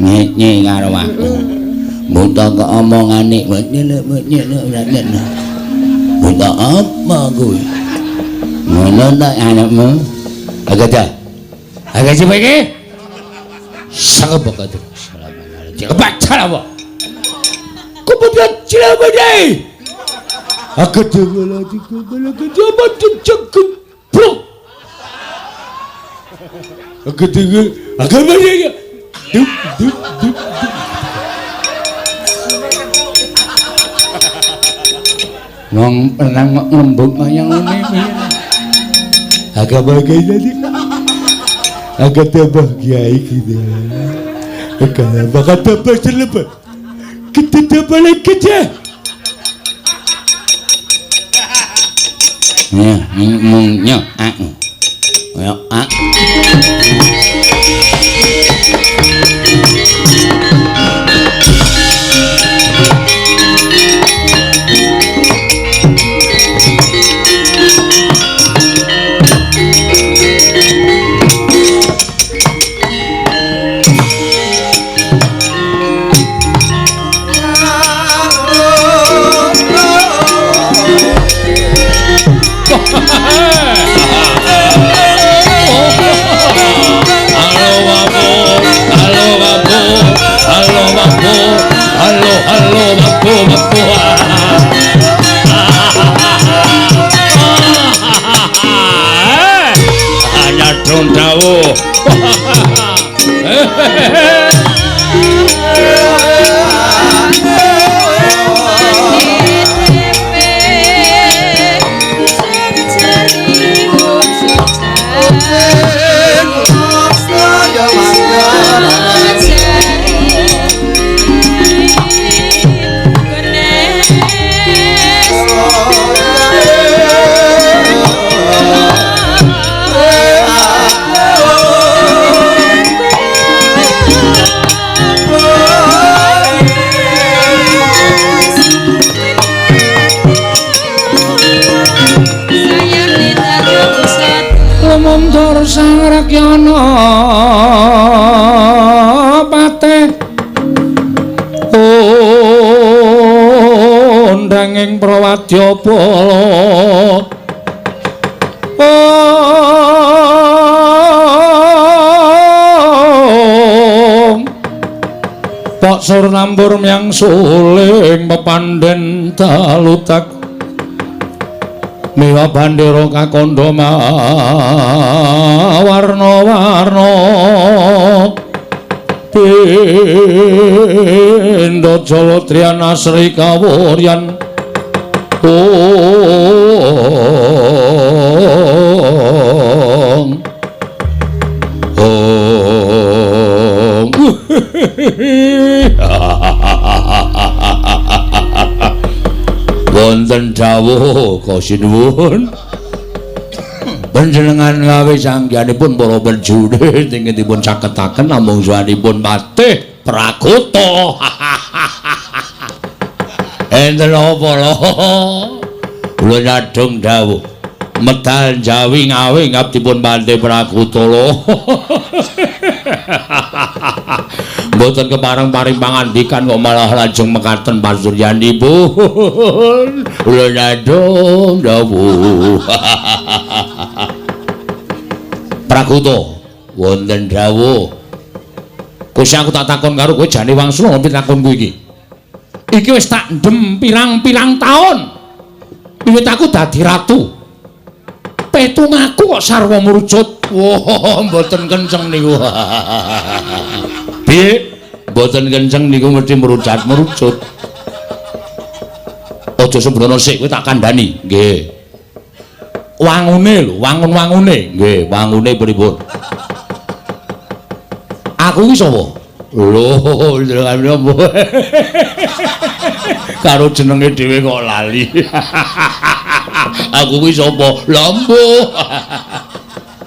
Nye karo aku. Buta kok omongane nyelek. Buta apa kuwi? Ngono ta anakmu? Agak dah. Agak coba iki. Sangat bakat. Kebaca apa? Kemudian cilabadai. Aku coba lagi coba cek bro. Aku tinggal, aku berdiri. Dup dup dup. Wong perang kok ngrembug kaya ngene piye. Agak bahagia jadi. Agak bahagia iki. Agak bakal tambah celebek. Kita tambah lagi kerja. Ya, mungnya aku. Ya, aku. Nyadong dawuh. Sang Rakyana pateh undanging prawadya bala Pak sur nambur myang suling pepandhen dalutak miwa bandera kakandha warna-warna pindha jala triyana sri kawuryan ong ong. Wonten dawuh kosinuwun panjenengan gawe sanggihanipun para prajurit ingkang dipun caketaken namung suwanipun patih Prakuta. Enten apa lho? Kula nyadong dawuh medal Jawi Ngawi ngabdipun patih Prakuta lho. Mboten kepareng paring pangandikan kok malah lajeng mekaten pasuryanipun. Kula nyadong dawuh. Prakuta wonten dawuh. Gusti aku tak takon karo kowe jane wangsula pitakonku iki. Iki wis tak ndem pirang-pirang taun. Wiwit aku dadi ratu. Petung aku kok sarwa mrucut. Wah, mboten kenceng niku. Piye? Mboten kenceng niku mesti merucat-merucut. Aja sembrono sik, kowe tak kandhani. Nggih. Wangune lho, wangun-wangune. Nggih, wangune pripun? Aku iki sapa? Lho, jenengane apa? Karo jenenge dhewe kok lali. Aku kuwi sapa? Lampu.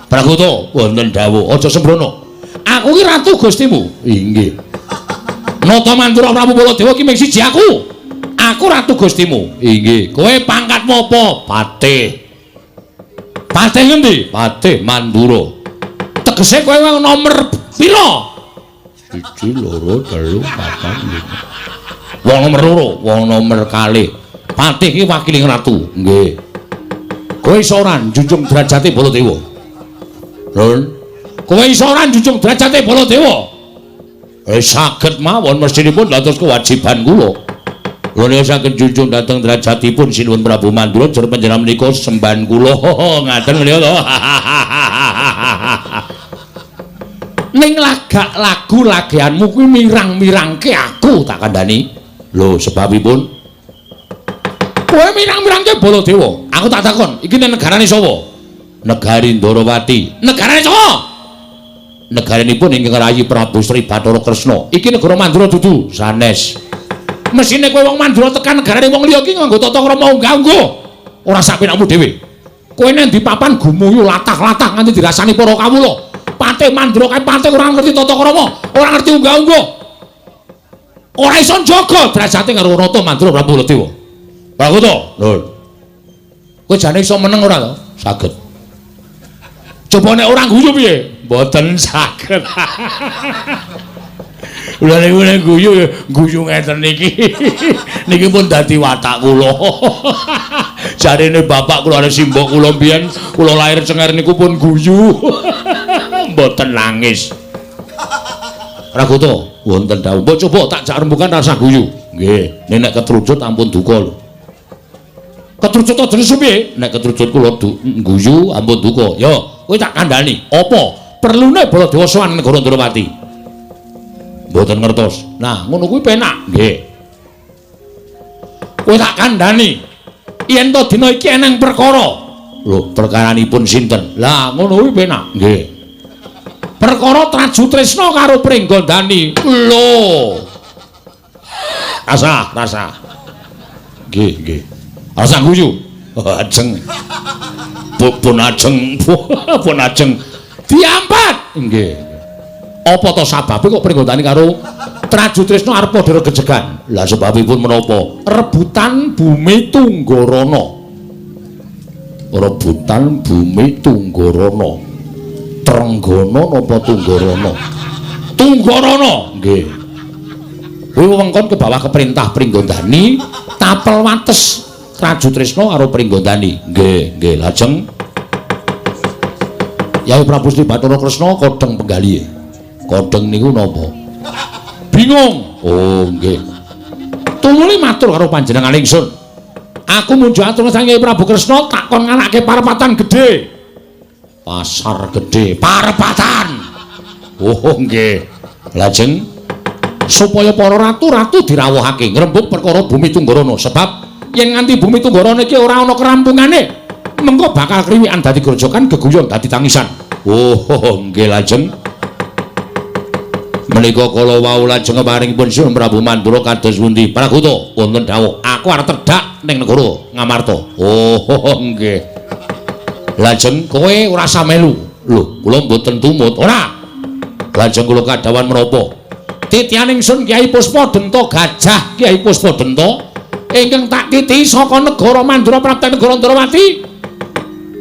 Prakuta wonten dawuh, aja sembrono. Aku ki ratu Gustimu. Inggih. Nata Mandura Prabu Baladewa ki mung siji aku. Aku ratu Gustimu. Inggih. Kowe pangkatmu apa? Patih. Patih ngendi? Patih Mandura. Tegese kowe nomor pira? 1 2 3 4 5. Wong nomor 2, wong nomor 2. Patih iki wakiling ratu. Nggih. Kowe iso ora njunjung derajate Baladewa? Lho. Kowe iso ora njunjung derajate Baladewa? Saged mawon, mestinipun dados kewajiban kula. Kula nika saged njunjung dhateng derajatipun Sinuwun Prabu Mandura jer panjenengan menika sembahan kula. Ngaten menika to. Ning lagak lagu lageanmu kuwi mirang-mirangke aku tak kandhani. Lho, sebabipun kowe mirang-mirangke Baladewa. Aku tak takon, iki ning negarane sapa? Negari Ndarawati. Negarane sapa? Negaranipun ingkang rayi Prabu Sri Bathara Kresna. Iki negara Mandura dudu sanes. Mesine kowe wong Mandura tekan negarane wong liya iki nganggo tata krama unggah-ungguh. Ora sak penakmu dhewe. Kowe nang ndi papan gumuyu latah-latah nganti dirasani para kawula. Patih Mandura kae patih ora ngerti tata krama, ora ngerti unggah-ungguh. Ora iso njaga derajate karo Rata Mandura Prabu Baladewa. Pragoto, lho. Kowe jane iso meneng ora to? Saged. Coba nek ora guyu piye? Mboten saged. Kula niku nek guyu guyu ngeten niki. Niki pun dadi watak kula. Jarene bapak kula arep simbok kula mbiyen kula lahir cenger niku pun guyu. Mboten nangis. Pragoto, wonten dawuh. Mbok coba tak jak rembugan rasa guyu. Nggih, nek ketrucut ampun duka lho. Ketrucut terus piye? Nek ketrucut kula guyu ampun duka. Yo, kowe tak kandhani. Apa perlune Baladewa sowan negara Ndrawati? Mboten ngertos. Nah, ngono kuwi penak. Nggih. Kowe tak kandhani. Yen to dina iki eneng perkara. Lho, perkaranipun sinten? Lah, ngono kuwi penak. Nggih. Perkara Traju Tresna karo Pringgondani. Lho. Rasa, rasa. Nggih, nggih. Rasa guyu. Ajeng. Pun ajeng, pun ajeng. Diampat. Nggih. Apa to sababe kok Pringgondani karo Traju Tresna arep padha regejegan? Lah sebabipun menapa? Rebutan bumi Tunggarana. Rebutan bumi Tunggarana. Trenggana napa Tunggarana? Tunggarana. Nggih. Kuwi wewengkon ke bawah keperintah Pringgondani, tapel wates Traju Tresna karo Pringgondani. Nggih, nggih. Lajeng Yai Prabu Sri Bathara Kresna kodheng penggalihe. Kodheng niku napa? Bingung. Oh, nggih. Tumuli matur karo panjenengan ingsun. Aku munjuk atur sang Yai Prabu Kresna tak kon nganake parepatan gedhe. Pasar gedhe, parepatan. Oh, nggih. Lajeng supaya para ratu-ratu dirawuhake ngrembug perkara bumi Tunggarana, sebab yen nganti bumi Tunggarana iki ora ana kerampungane, mengko bakal kriwikan dadi grojokan, geguyon dadi tangisan. Oh, nggih. Lajeng menika kala wau lajeng paringipun Sinuwun Prabu Mandura kados pundi? Pragoto, wonten dawuh, aku arep tedhak ning negara Ngamarta. Oh, nggih. Lajeng kowe ora usah melu. Lho, kula mboten tumut. Ora. Lajeng kula kadhawan menapa? Titihan ingsun Kyai Puspa Denta Gajah Kyai Puspa Denta ingkang tak titihi saka negara Mandura prapta negara Ndrawati.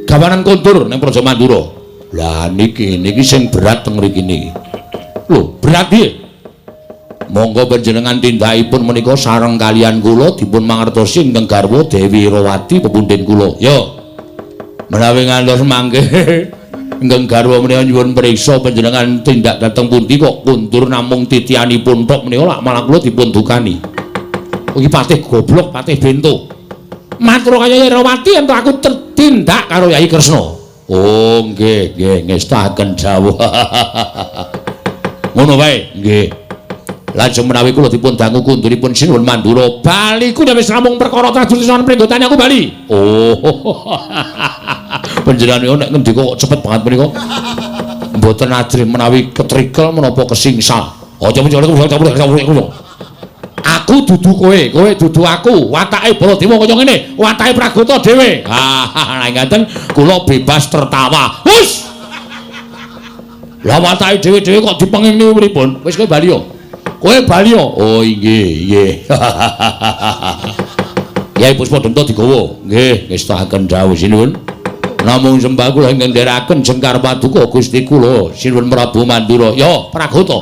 Gawanan kondur ning Praja Mandura. Lah niki niki sing berat teng mriki niki. Lho, berat piye? Monggo panjenengan tindakipun menika sareng kalian kula dipun mangertosi ingkang garwa Dewi Rawati pepundhen kula. Yo. Menawi ngantos mangke ingkang garwa menika nyuwun priksa panjenengan tindak dhateng pundi kok kundur namung titihanipun tok menika lak malah kula dipun dukani. Iki patih goblok, patih bento. Matur kaya Yai Rawati ento aku tertindak karo Yai Kresna. Oh, nggih, nggih, ngestaken dawuh. Ngono wae, nggih. Lajeng menawi kula dipun dangu kunduripun Sinuwun Mandura, bali ku wis rampung perkara Traju Tresna Pringgondani aku bali. Oh. Panjenengan nek ngendika kok cepet banget menika. Mboten ajrih menawi ketrikel menapa kesingsal. Aja. Aku dudu kowe, kowe dudu aku. Watake Baladewa kaya ngene, watake Pragoto dhewe. Ah, nek ngaten kula bebas tertawa. Hus. Lah watake dhewe-dhewe kok dipenging niku pripun? Wis kowe bali yo. Kowe bali yo. Oh inggih, nggih. Yai Puspa Denta digawa. Nggih, ngestaken dawuh sinuwun. Namung sembah kula ingkang ndherekaken jengkar paduka Gusti kula Sinuwun Prabu Mandura. Yo, Pragoto.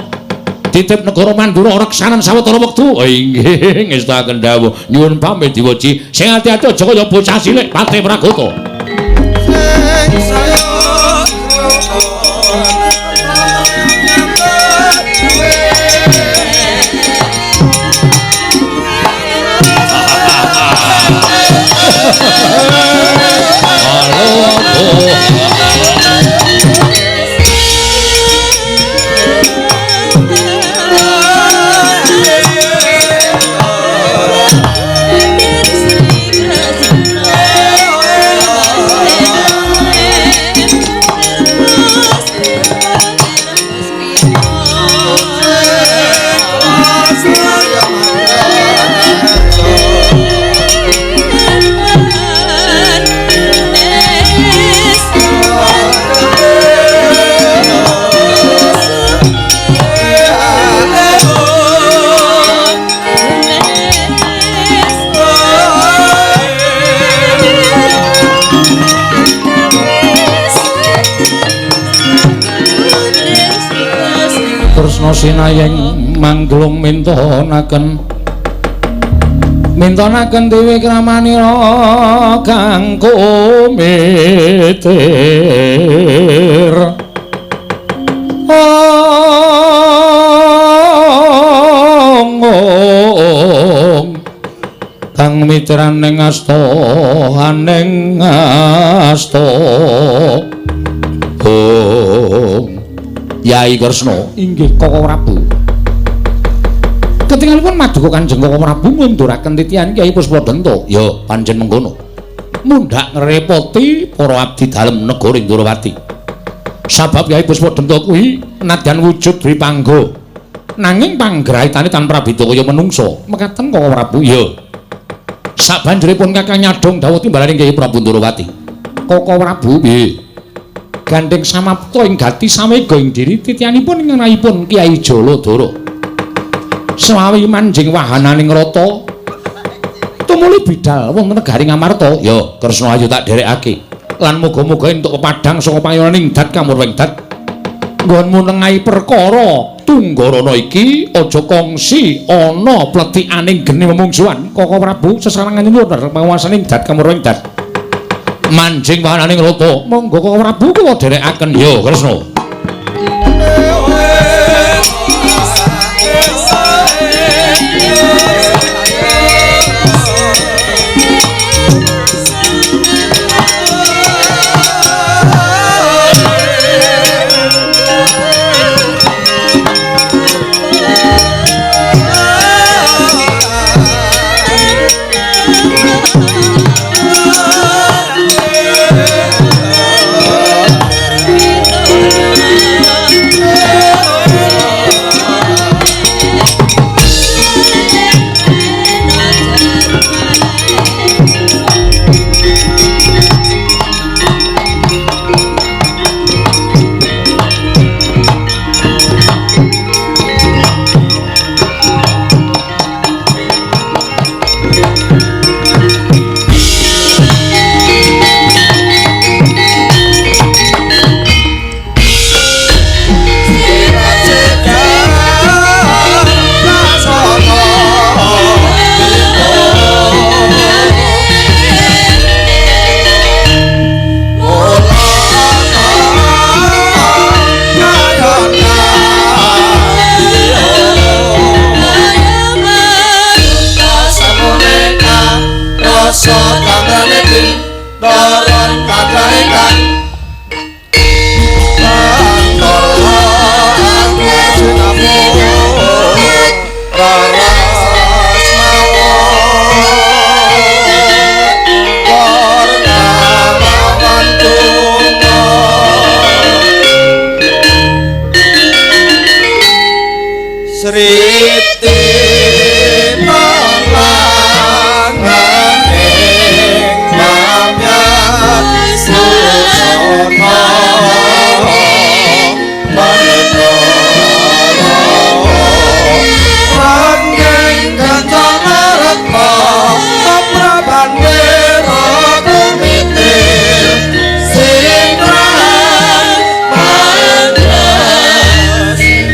Titip negara Mandura reksanan sawetara wektu. Oh, inggih ngestakaken dawuh. Nyuwun pamit diwoji. Sing ati-ati aja kaya bocah cilik Patih Pragota. Sing saya Kresna sinayeng mangglung mintonaken mintonaken dewi kramanira kang kumitir. Ong kang mitraning asta aning asta. Ong Yai Kresna inggih Koko Prabu. Ketingalipun maduka Kanjeng Koko Prabu ngunduraken titihan Kyai Puspadanta. Ya pancen mengkono. Mundhak ngrepoti para abdi dalem negara Ndrawati. Sabab Kyai Puspadanta kuwi nadyan wujud dwipangga. Nanging panggraitane tan prabeda kaya menungsa. Mekaten Koko Prabu. Ya. Sabanjuripun Kakang nyadhong dawuh timbalaning Kyai Prabu Ndrawati. Koko Prabu piye? Gandeng samapta ing gati samega ing diri titihanipun ngenahipun Kyai Jaladara. Selawi manjing wahananing rata tumuli bidal wonten negari Ngamarta. Ya Kresna ayo tak dherekake. Lan muga-muga entuk pepadhang saka panyoning dat kamurwing dat. Nggonmu nengahi perkara tunggarana iki aja kongsi ana pletikaning geni memungsuhan. Koko Prabu sesarengan nyuwun panguwasaning dat kamurwing dat. Manjing wahananing rata monggo Koko Prabu kula dherekaken. Ya Kresna. Sindra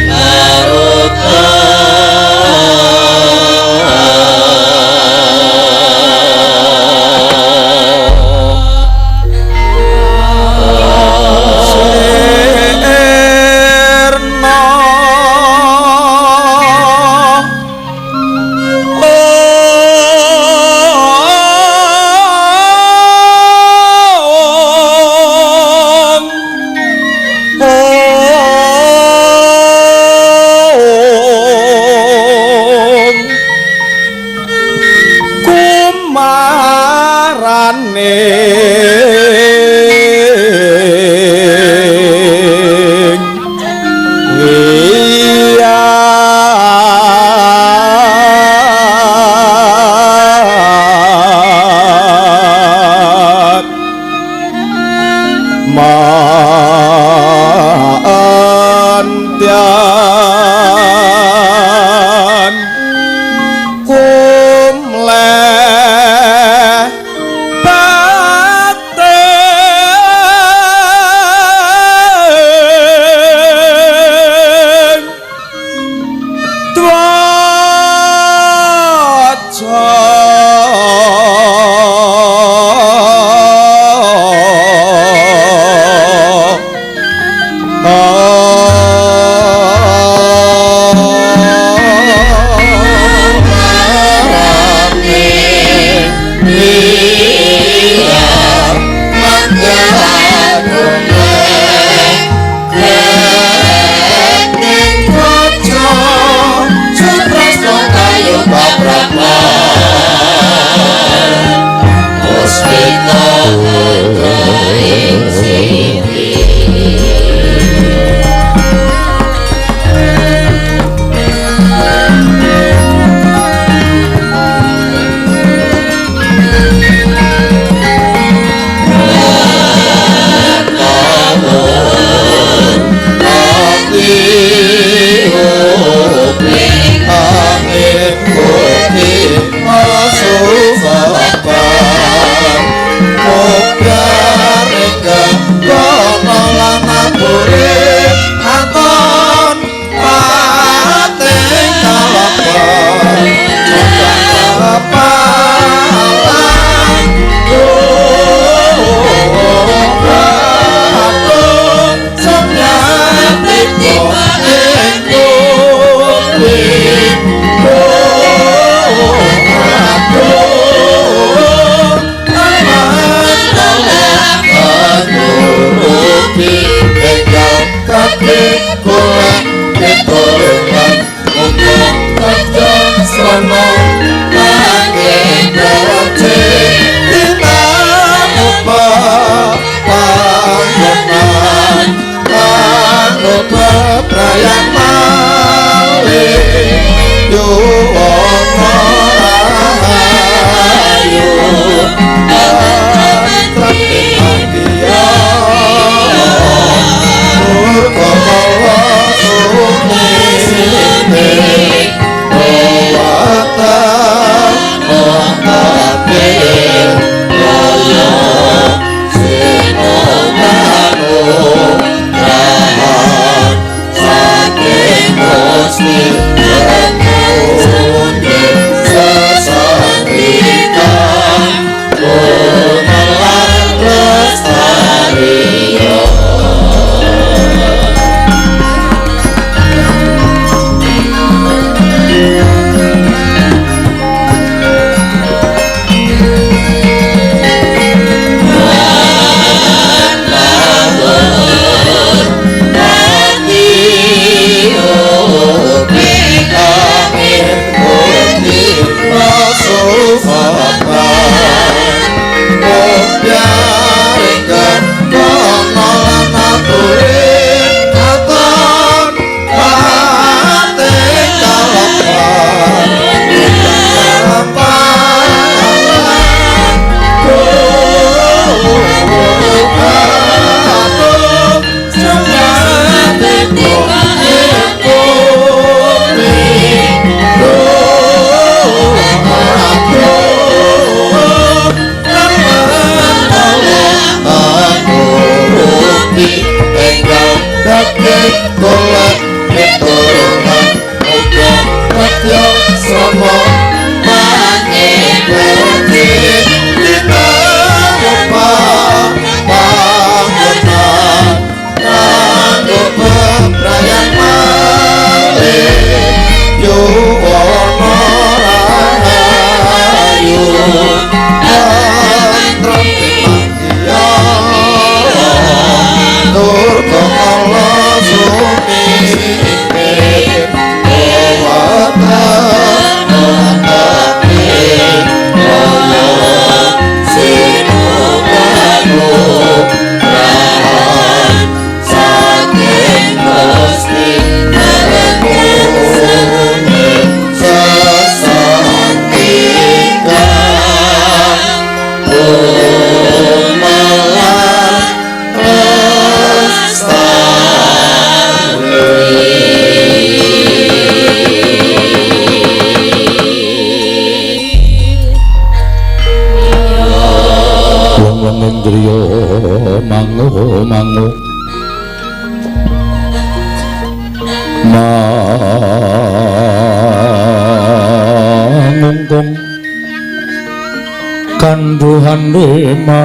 Tuhan remang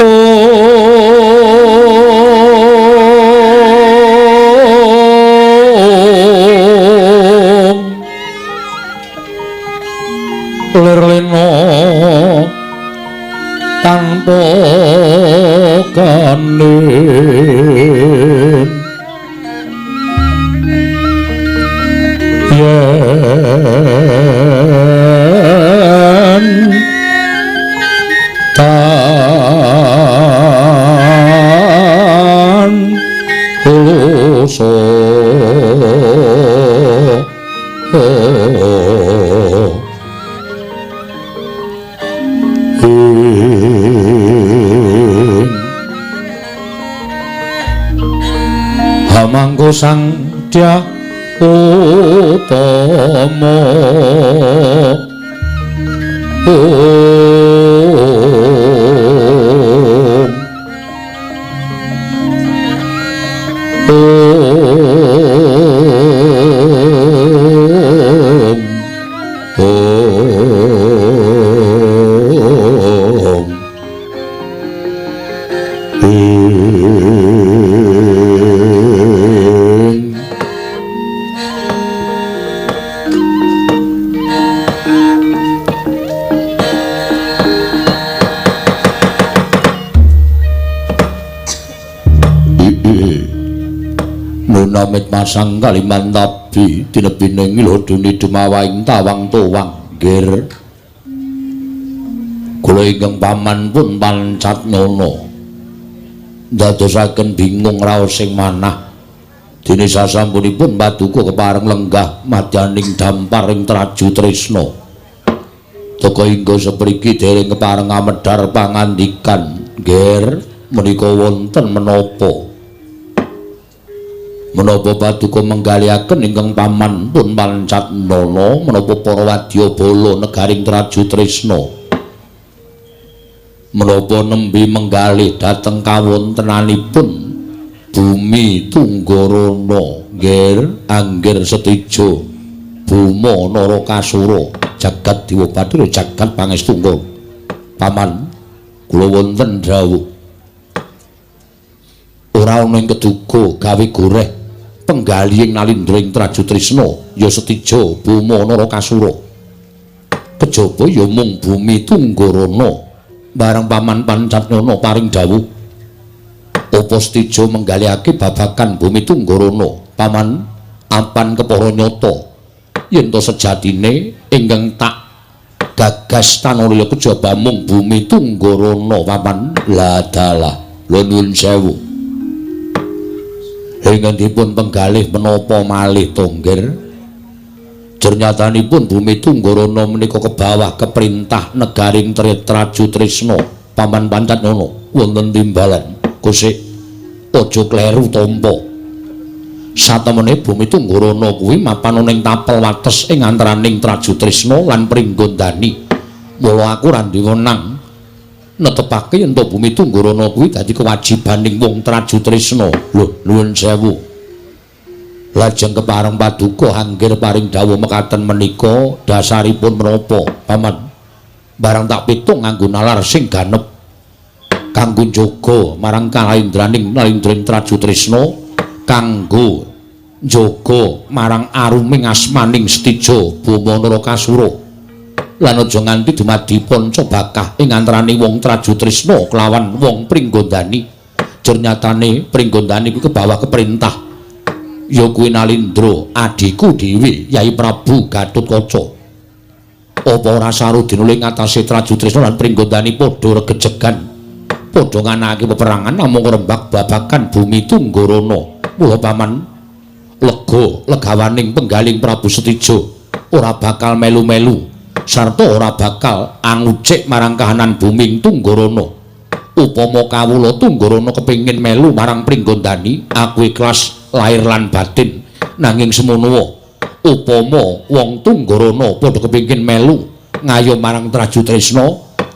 Om Lir lena tanpa kanin yen tan luso hamangku sang Dyah Utama Om Om Om Nunamit masang Kalimantabi tinebining loduni dumawaing tawang tuwang nggir kula ingkang paman pun pancat nyono ndadosaken bingung raos sing manah dene sasampunipun paduka kepareng lenggah madyaning dampar ing Traju Tresna teka hingga sepriki dereng kepareng amedhar pangandikan nggir menika wonten menapa menapa paduka menggalihaken ingkang paman pun pancat nana menapa para wadyabala negaring Traju Tresna menapa nembe menggalih dhateng kawontenanipun bumi Tunggarana nggir anggir setija Buma Narakasura jagat Dewa Bathara jagat pangestungga paman kula wonten dawuh ora ana ing keduga gawe goreh penggalihing nalindra ing Traju Tresna ya setija Buma Narakasura kejaba ya mung bumi Tunggarana bareng paman Pancatnana paring dawuh apa setija menggalihake babagan bumi Tunggarana paman apan kepara nyata yen to sejatine ingkang tak gagas tanalaya kejaba mung bumi Tunggarana paman ladalah lho nuwun sewu ingkang dipun penggalih menapa malih to nggir jernyatanipun bumi Tunggarana menika kebawah keperintah negaring Traju Tresna paman Pancatnana wonten timbalan kusik aja kleru tampa satemene bumi Tunggarana kuwi mapan ana ing tapel wates ing antaraning Traju Tresna lan Pringgondani mula aku ora duwe wenang netepake yen to bumi Tunggarana kuwi dadi kewajibaning wong Traju Tresna lho nuwun sewu lajeng kepareng paduka anggir paring dawuh mekaten menika dasaripun menapa paman barang tak pitung nganggo nalar sing ganep kanggo njaga marang kalaendraning nalindring Traju Tresna kanggo njaga marang aruming asmaning setija Buma Narakasura lan aja nganti dumadi panca bakah ing antarane wong Traju Tresna kelawan wong Pringgondani jernyatane Pringgondani kuwi kebawah keperintah ya kuwi Nalindra adhiku dhewe Yai Prabu Gatotkaca apa ora sarudina ing atase Traju Tresna lan Pringgondani padha regejegan padha nganakake peperangan namung ngrembak babagan bumi Tunggarana mula paman lega legawaning penggaling Prabu Setija ora bakal melu-melu sarta ora bakal angucik marang kahanan bumi Tunggarana upama kawula Tunggarana kepengin melu marang Pringgondani aku ikhlas lahir lan batin nanging semono upama wong Tunggarana padha kepengin melu ngayo marang Traju Tresna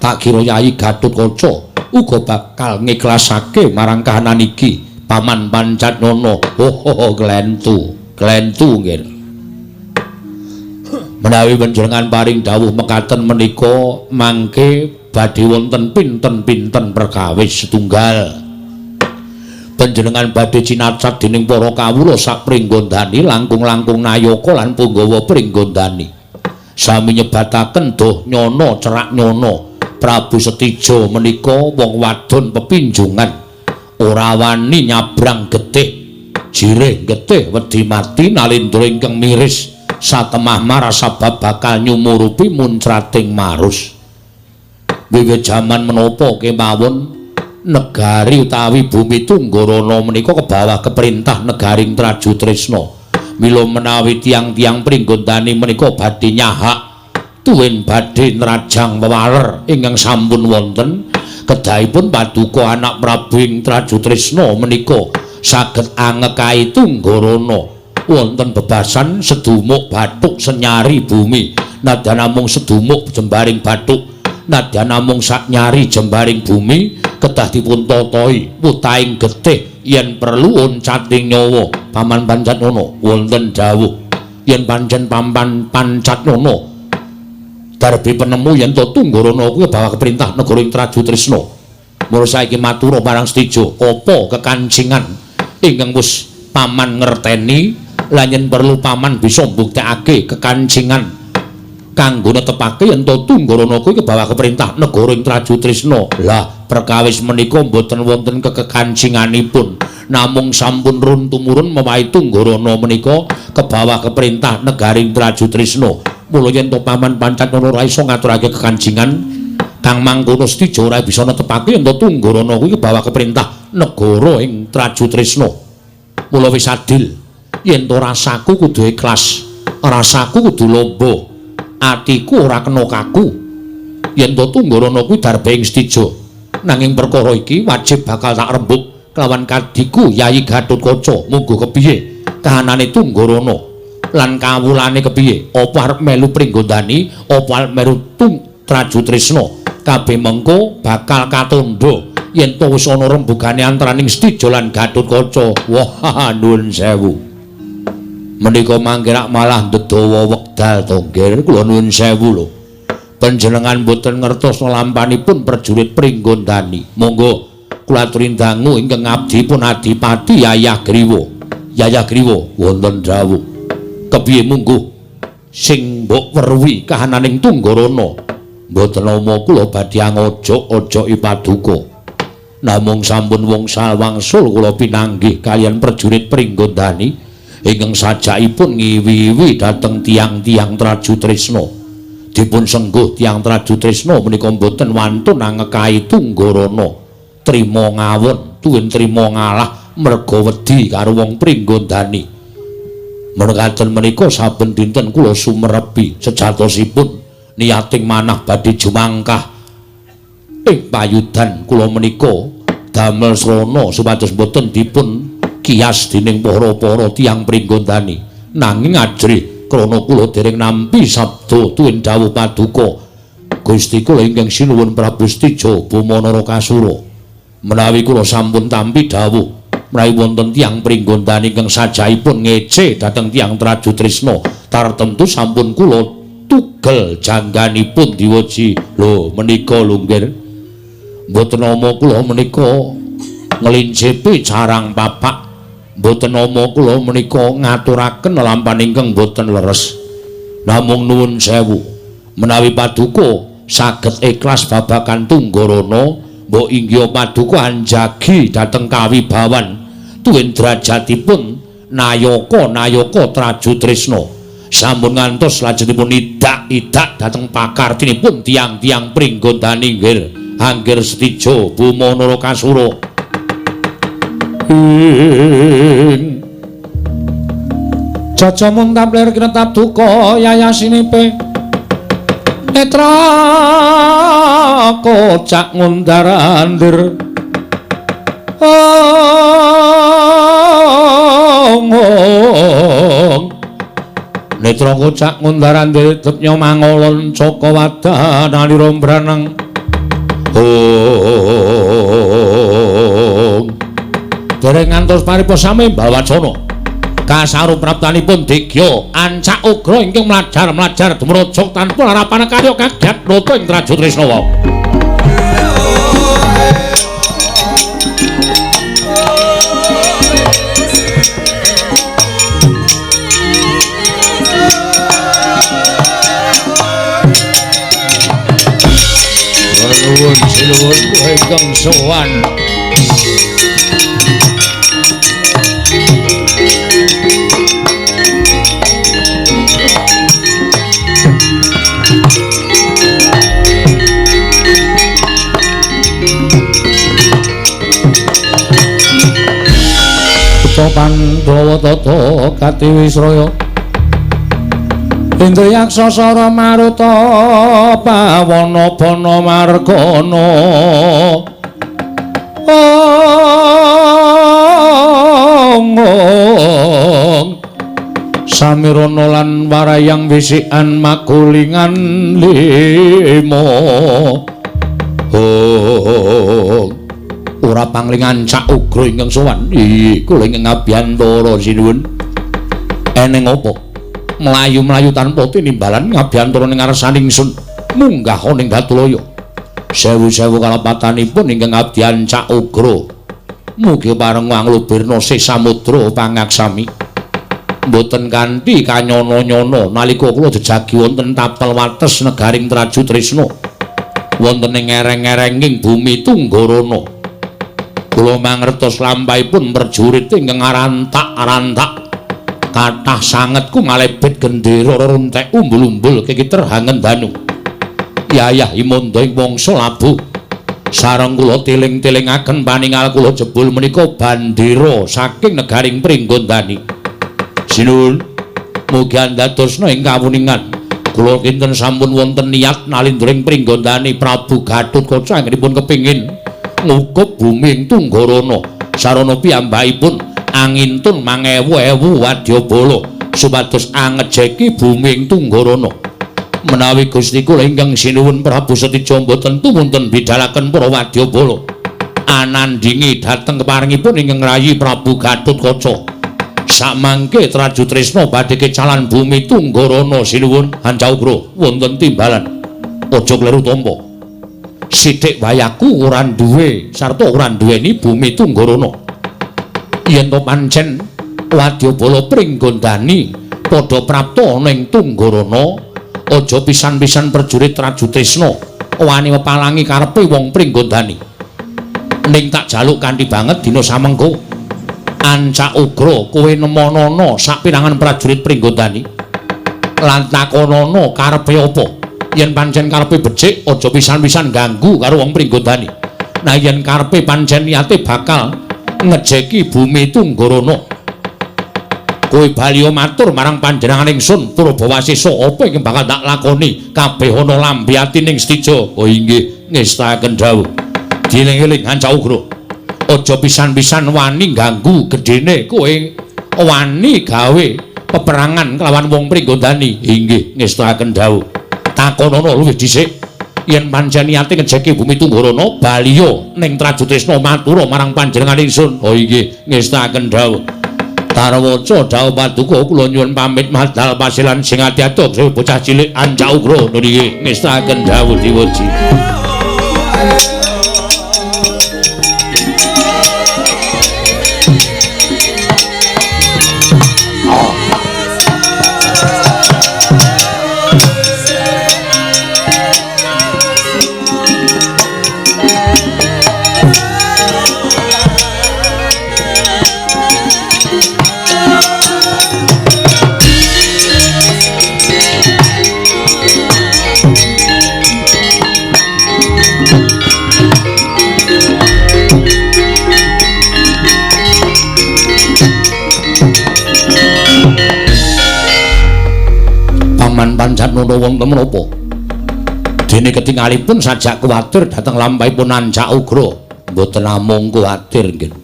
tak kira Yai Gatotkaca uga bakal ngikhlasake marang kahanan iki paman Pancatnana oh, oh, oh klentu klentu nggih. Menawi panjenengan paring dawuh mekaten menika mangke badhe wonten pinten-pinten perkawis setunggal. Panjenengan badhe cinacat dening para kawula sak Pringgondani langkung-langkung nayaka lan punggawa Pringgondani. Sami nyebataken doh nyono cerak nyono Prabu Setija menika wong wadon pepinjungan ora wani nyabrang getih jirih getih wedi mati nalindra ingkang miris satemah marasabab bakal nyumurupi muncrating marus. Wiwit jaman menapa kemawon negari utawi bumi Tunggarana menika kebawah keperintah negaring Trajutrisna. Mila menawi tiang-tiang Pringgondani menika badhe nyahak tuwin badhe nrajang wewaler ingkang sampun wonten kedahipun paduka anak Prabu ing Trajutrisna menika saged angekai Tunggarana. Wonten bebasan sedumuk bathuk senyari bumi, nadyan namung sedumuk jembaring bathuk, nadyan namung saknyari jembaring bumi kedah dipun tatahi wutahing getih yen perlu oncating nyawa. Paman Pancatnana wonten dawuh yen pancen paman Pancatnana darbi penemu yen to Tunggarana kuwi bawa keperintah negara ing Trajutrisna. Mula saiki matura marang Setija apa kekancingan ingkang wis paman ngerteni lan yen perlu paman bisa mbuktekake kekancingan kanggo netepake yen to Tunggarana kuwi kebawa keperintah negara ing Trajutrisna. Lah perkawis menika mboten wonten kekekancinganipun, namung sampun run tumurun mewahi Tunggarana menika kebawa keperintah negaring Trajutrisna. Mula yen to paman Pancatnana ora iso ngaturake kekancingan kang mangkono Setija ora bisa netepake yen to Tunggarana kuwi kebawa keperintah negara ing Trajutrisna. Mula wis adil yen to rasaku kudu ikhlas, rasaku kudu lomba, atiku ora kena kaku yen to Tunggarana kuwi darbe ing Setija. Nanging perkara iki wajib bakal tak rembug kelawan kadiku Yayi Gatotkaca. Munggo kepiye kahanane Tunggarana lan kawulane kepiye, apa arep melu Pringgondani apa arep melu Trajutrisna, kabeh mengko bakal katandha yen to wis ana rembugane antaraning Setija lan Gatotkaca. Wah, nuwun sewu. Menika mangke rak malah ndedawa wekdal to, nggih. Kula nuwun sewu lho. Panjenengan mboten ngertos lampanipun prajurit Pringgondani. Monggo kula aturi dangu ingkang abdi pun Adipati Yayah Griwa. Yayah Griwa wonten dawuh. Kepiye mungguh sing mbok weruhi kahananing Tunggarana? Mboten nama kula badhe angojok-ojoki paduka. Namung sampun wongsal wangsul kula pinanggih kaliyan prajurit Pringgondani ingkang sajakipun ngiwi-iwi dhateng tiang-tiang Trajutrisna. Dipun sengguh tiang Trajutrisna menika mboten wantun angekai Tunggarana. Trima ngawon tuwin trima ngalah merga wedi karo wong Pringgondani. Mekaten menika saben dinten kula sumerepi sejatosipun niating manah badhe jumangkah ing payudan kula menika damel srana supados mboten dipun kias dening para-para tiyang Pringgondani. Nanging ajrih krana kula dereng nampi sabda tuwin dawuh paduka Gusti kula ingkang sinuwun Prabu Setija Bama Narakasura. Menawi kula sampun tampi dawuh menawi wonten tiyang Pringgondani ingkang sajaipun ngece dhateng tiyang Trajutrisna, tartemtu sampun kula tugel jangganipun diweji. Lho menika lho nggih, mboten nama kula menika nglincepi carang papak, mboten nama kula menika ngaturaken lampahan ingkang mboten leres. Namung nuwun sewu menawi paduka saged ikhlas babagan Tunggarana, mbok inggih paduka anjagi dhateng kawibawan tuwin derajatipun nayaka-nayaka Trajutrisna. Sampun ngantos lajengipun idak-idak dhateng pakartinipun tiang-tiang Pringgondani nggih Anggir Setija Bama Narakasura. Ing Jaja muntap lir kinetap duka yayasinipe netra kocak ngundar-andir. Ong netra kocak ngundar-andir depnya mangolon caka wadan alira mbranang. Ong dereng ngantos paripa sami mbawacana. Kasarupraptanipun Digya ancak ugra ingkang mlajar-mlajar dumrojog tanpa larapan karya kagiat nata ing Traju Tresna wau. Nuwun sinuwun ingkang sowan. Pandhawa tata katiwisraya Indriyaksa sara maruta pawana bana margana ong samirana lan warayang wisikan magulingan lima. Oh, ora panglingan cak ugra ingkang sowan. Iya, kula ingkang ngabiyantara sinuwun. Eneng apa? Mlayu-mlayu tanpa tinimbalan ngabiyantara ning ngarsaning ingsun munggah ning Batulaya. Sewu-sewu kalepatanipun ingkang abdian cak ugra. Mugi pareng anglubirna sih samudra pangaksami. Mboten kanthi kanyono-nyono nalika kula jejagi wonten tapel wates negaring Traju Tresna. Wonten ing ereng-erenging bumi Tunggarana. Kula mangertos lampahipun prajurit ingkang arantak-arantak. Kathah sanget kumalebet gendera runtek umbul-umbul kikiter hangen danu. Yayah imanda ing wangsa labuh. Sareng kula tiling-tilingaken paningal kula jebul menika bandera saking negaring Pringgondani. Sinuwun, mugi andadosna ing kawuningan. Kula kinten sampun wonten niat nalindring Pringgondani Prabu Gatotkaca anggenipun kepingin ngukup bumi ing Tunggarana. Sarana piyambakipun angintun mangewu-ewu wadyabala supados angejeki bumi ing Tunggarana. Menawi Gusti kula ingkang sinuwun Prabu Setija mboten tumunten bidalaken para wadyabala anandhingi dhateng keparingipun ingkang rayi Prabu Gatotkaca. Samangke Traju Tresna badhe kecalan bumi Tunggarana. Sinuwun Hancaugra wonten timbalan. Aja kleru tampa. Sithik wayaku ora duwe sarta ora duweni bumi Tunggarana. Yen to pancen wadyabala Pringgondani padha prapta ning Tunggarana, aja pisan-pisan prajurit Traju Tresna wani mepalangi karepe wong Pringgondani. Ning tak jaluk kanthi banget dina samengko ancak ugra kowe nemonana sapirangan prajurit Pringgondani lan takonana karepe apa. Yen pancen karepe becik aja pisan-pisan ganggu karo wong Pringgondani. Nah yen karepe pancen niate bakal ngejeki bumi Tunggarana, kowe bali matur marang panjenengan ingsun Purbawasesa apa ingkang bakal tak lakoni kabeh ana lambe atining Setija. Oh inggih, ngestakaken dawuh. Dieling-eling Hanca Ugra, aja pisan-pisan wani ganggu gedene kowe wani gawe peperangan kelawan wong Pringgondani. Inggih, ngestakaken dawuh. Takonono luwih dhisik yen pancen niate ngejeki bumi Tunggarana baliya ning Traju Tresna matura marang panjenengan ingsun. Oh inggih, ngestakaken dawuh. Tarwaca dawuh paduka kula nyuwun pamit madal pasilan sing ati-ati bocah cilik Anca Ugra. Nggih, ngestakaken dawuh diwoji. Pancatnono wonten menapa? Dene ketingalipun sajak kuwatir dhateng lampahipun Ancak Ugra. Mboten namung kuwatir nggih.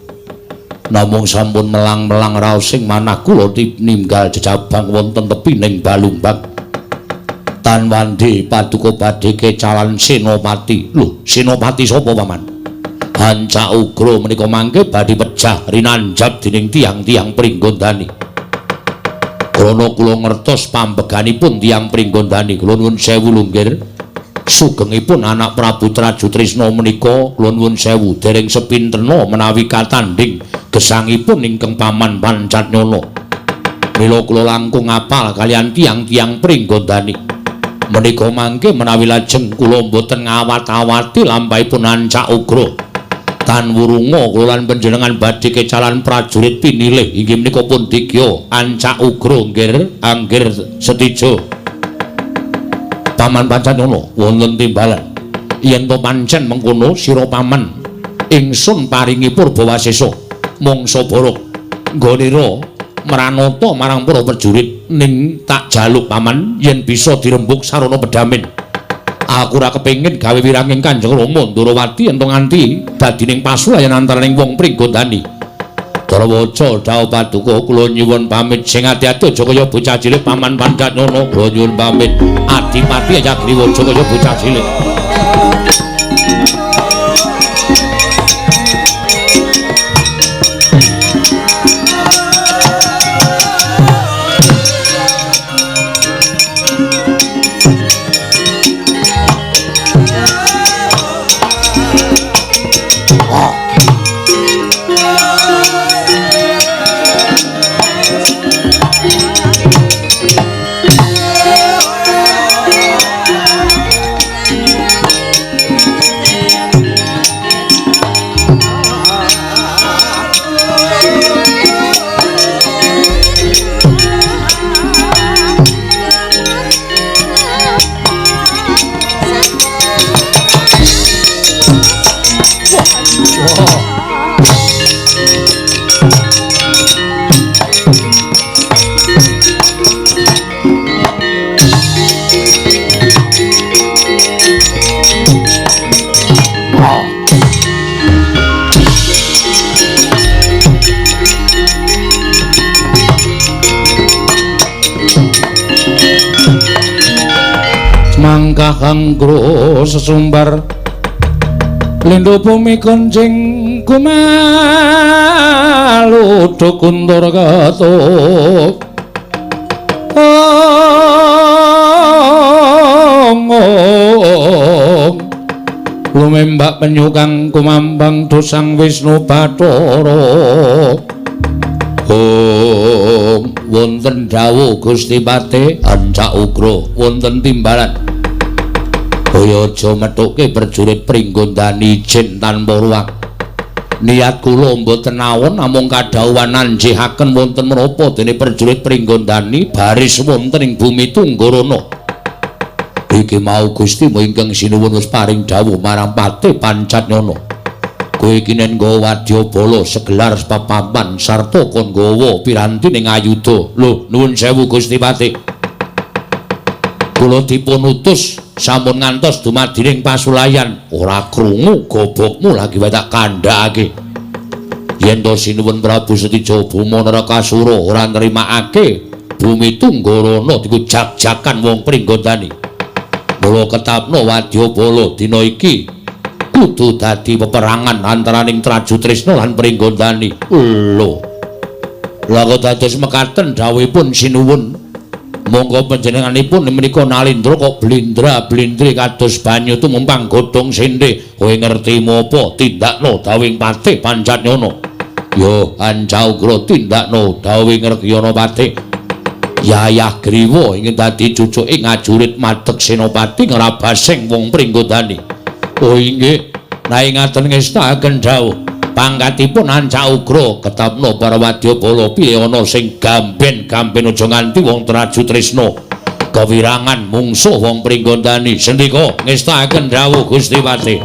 Namung sampun melang-melang raosing manah kula ninggal jejabang wonten tepining Balumbang. Tan wandi paduka badhe kecalan Senopati. Lho, Senopati sapa, Paman? Ancak Ugra menika mangke badhe pejah rinanjab dening tiyang-tiyang Pringgondani. Krana kula ngertos pambeganipun tiyang Pringgondani. Kula nuwun sewu lunggir. Sugengipun anak Prabu Trajutrisna menika kula nuwun sewu dereng sepintena menawi katandhing gesangipun ingkang Paman Pancatnyana. Mila kula langkung apal kaliyan tiyang-tiyang Pringgondani. Menika mangke menawi lajeng kula mboten ngawat-awati lampahipun ancak ugra. Tan wurunga kula lan panjenengan badhe kecalan prajurit pinilih inggih menika pun digya ancak ugra nggir anggir Setija. Paman Pancatnyana wonten timbalan. Yen to pancen mengkono sira paman ingsun paringi purbawasesa mangsa borok nggonira mranata marang para prajurit ning tak jaluk paman yen bisa dirembug sarana pedamin. Aku ora kepengin gawe wiranging Kanjeng Rama Ndorowati yen to nganti dadining pasulayan antaraning wong Pringgondani. Darawaca dawuh paduka kula nyuwun pamit sing ati-ati aja kaya bocah cilik Paman Pancatnyana. Kula nyuwun pamit Adipati Hayagriwa aja kaya bocah cilik. Mangkahanggra sesumbar lindhu bumi konjing kumaluduk kuntur ketuk lumembak penyu kang kumambang dosang Wisnu Bathara. Om wonten dawuh Gusti Pate ancak ugra wonten timbalan. Kaya aja methuke prajurit Pringgondani ijin tanpa ruang. Niat kula mboten awon namung kadhawuhan anjihaken wonten menapa dene prajurit Pringgondani baris wonten ing bumi Tunggarana. Iki mau Gusti ingkang sinuwun wis paring dawuh marang Patih Pancatnyana. Kowe iki nen nggawa wadyabala segelar papan sarta kon nggawa piranti ning ayuda. Lho nuwun sewu Gusti Patih. Kula dipun utus sampun ngantos dumadining pasulayan. Ora krungu gobokmu lagi wae tak kandhakake. Yen to sinuwun Prabu Setija Bhuma Narakasura ora nrimakake bumi Tunggarana diku jak-jakan wong Pringgondani. Mula ketapno wadyabala dina iki kudu dadi peperangan antaraning Trajutrisna lan Pringgondani. Lho. Lah kok dados mekaten dawuhipun sinuwun. Monggo panjenenganipun menika nalindra kok blindra-blindri kados banyu tumumpang godhong sendhe. Kowe ngerti apa tindakno dawuhing Patih Pancatnyana? Yo ancaugra tindakno dawuhing Rekyana Patih. Yayah Griwa ingin dadi cucuke ngajurit madeg senopati ngrabasing wong Pringgondani. Oh inggih, nek ngaten ngestakaken dawuh. Pangkatipun ancak ugra ketapno para wadyabala piye ana sing gamben-gamben aja nganti wong Trajutrisna kewirangan mungsuh wong Pringgondani. Sendika ngestakaken dawuh Gusti Patih.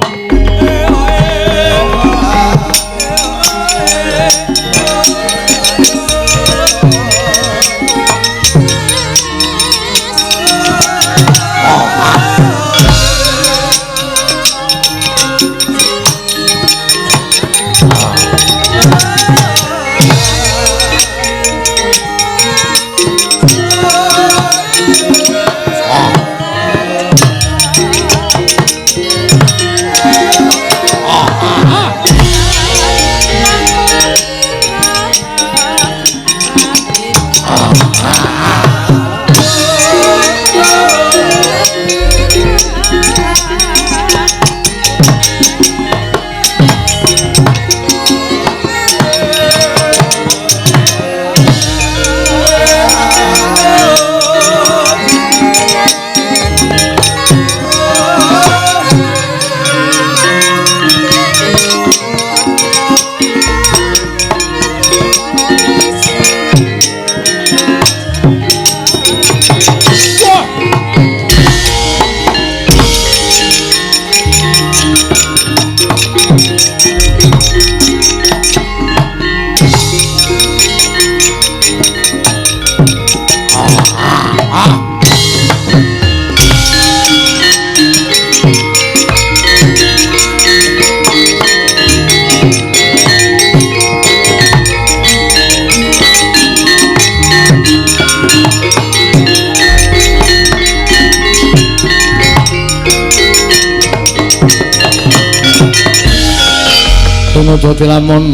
dadi lamun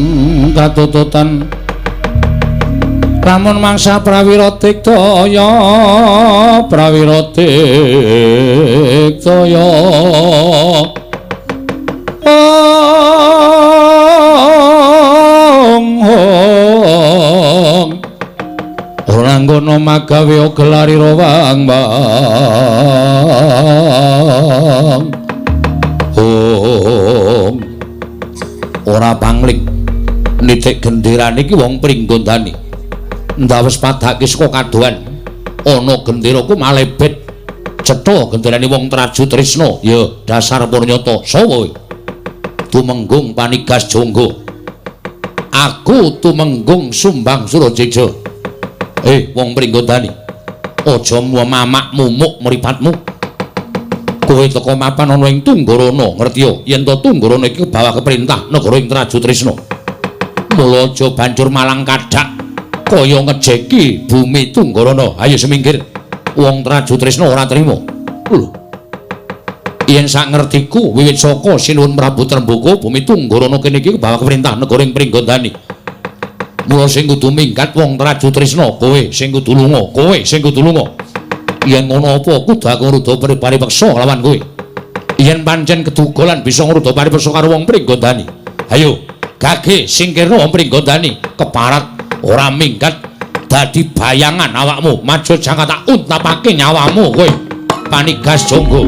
katututan lamun mangsa prawira diktaya prawira diktaya ong ora nggono magawe gelarira wang wang ong ora pangling nitik genderane iki wong Pringgondani ndawes padake saka kadohan ana gendera ku malebet cetha genderane wong Traju Trisna ya dasar purnyata sapa Tumenggung Panigas Jonggo aku Tumenggung Sumbang Surajeja wong Pringgondani aja mamak mumuk mripatmu kowe teka mapan ana ing Tunggarana ngerti ya yen to Tunggarana iki bawah keperintah negara ing Traju Trisna mula aja banjur malang kadhak kaya ngejeki bumi Tunggarana ayo semingkir wong Traju Trisna ora trima lho yen sak ngertiku wiwit saka Sinuwun Prabu Tremboko bumi Tunggarana kene iki bawah keperintah negara ing Pringgondani mula sing kudu minggat wong Traju Trisna kowe sing kudu lunga kowe sing kudu lunga yen ngono apa kudu aku ngruda paripeksa lawan kowe yen pancen keduga lan bisa ngruda paripeksa karo wong Pringgondani ayo gage singkirna wong Pringgondani keparat ora minggat dadi bayangan awakmu maju jangka tak untapake nyawamu kowe Panigas Jonggo.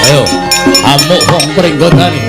Ayo, amuk wong Pringgondani.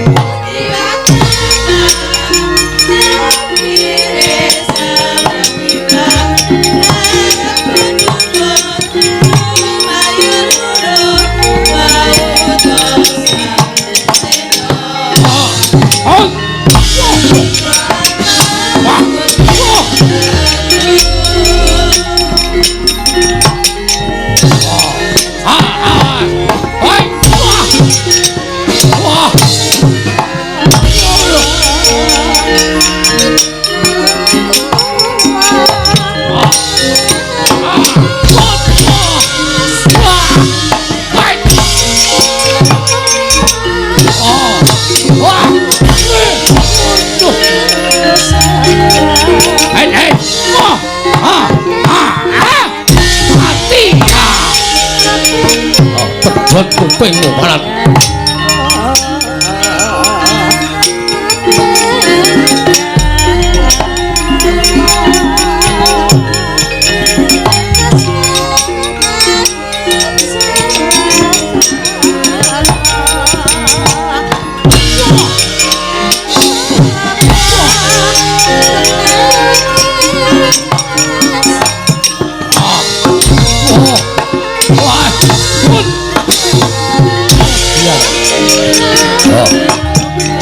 Pedhot kupingmu malah.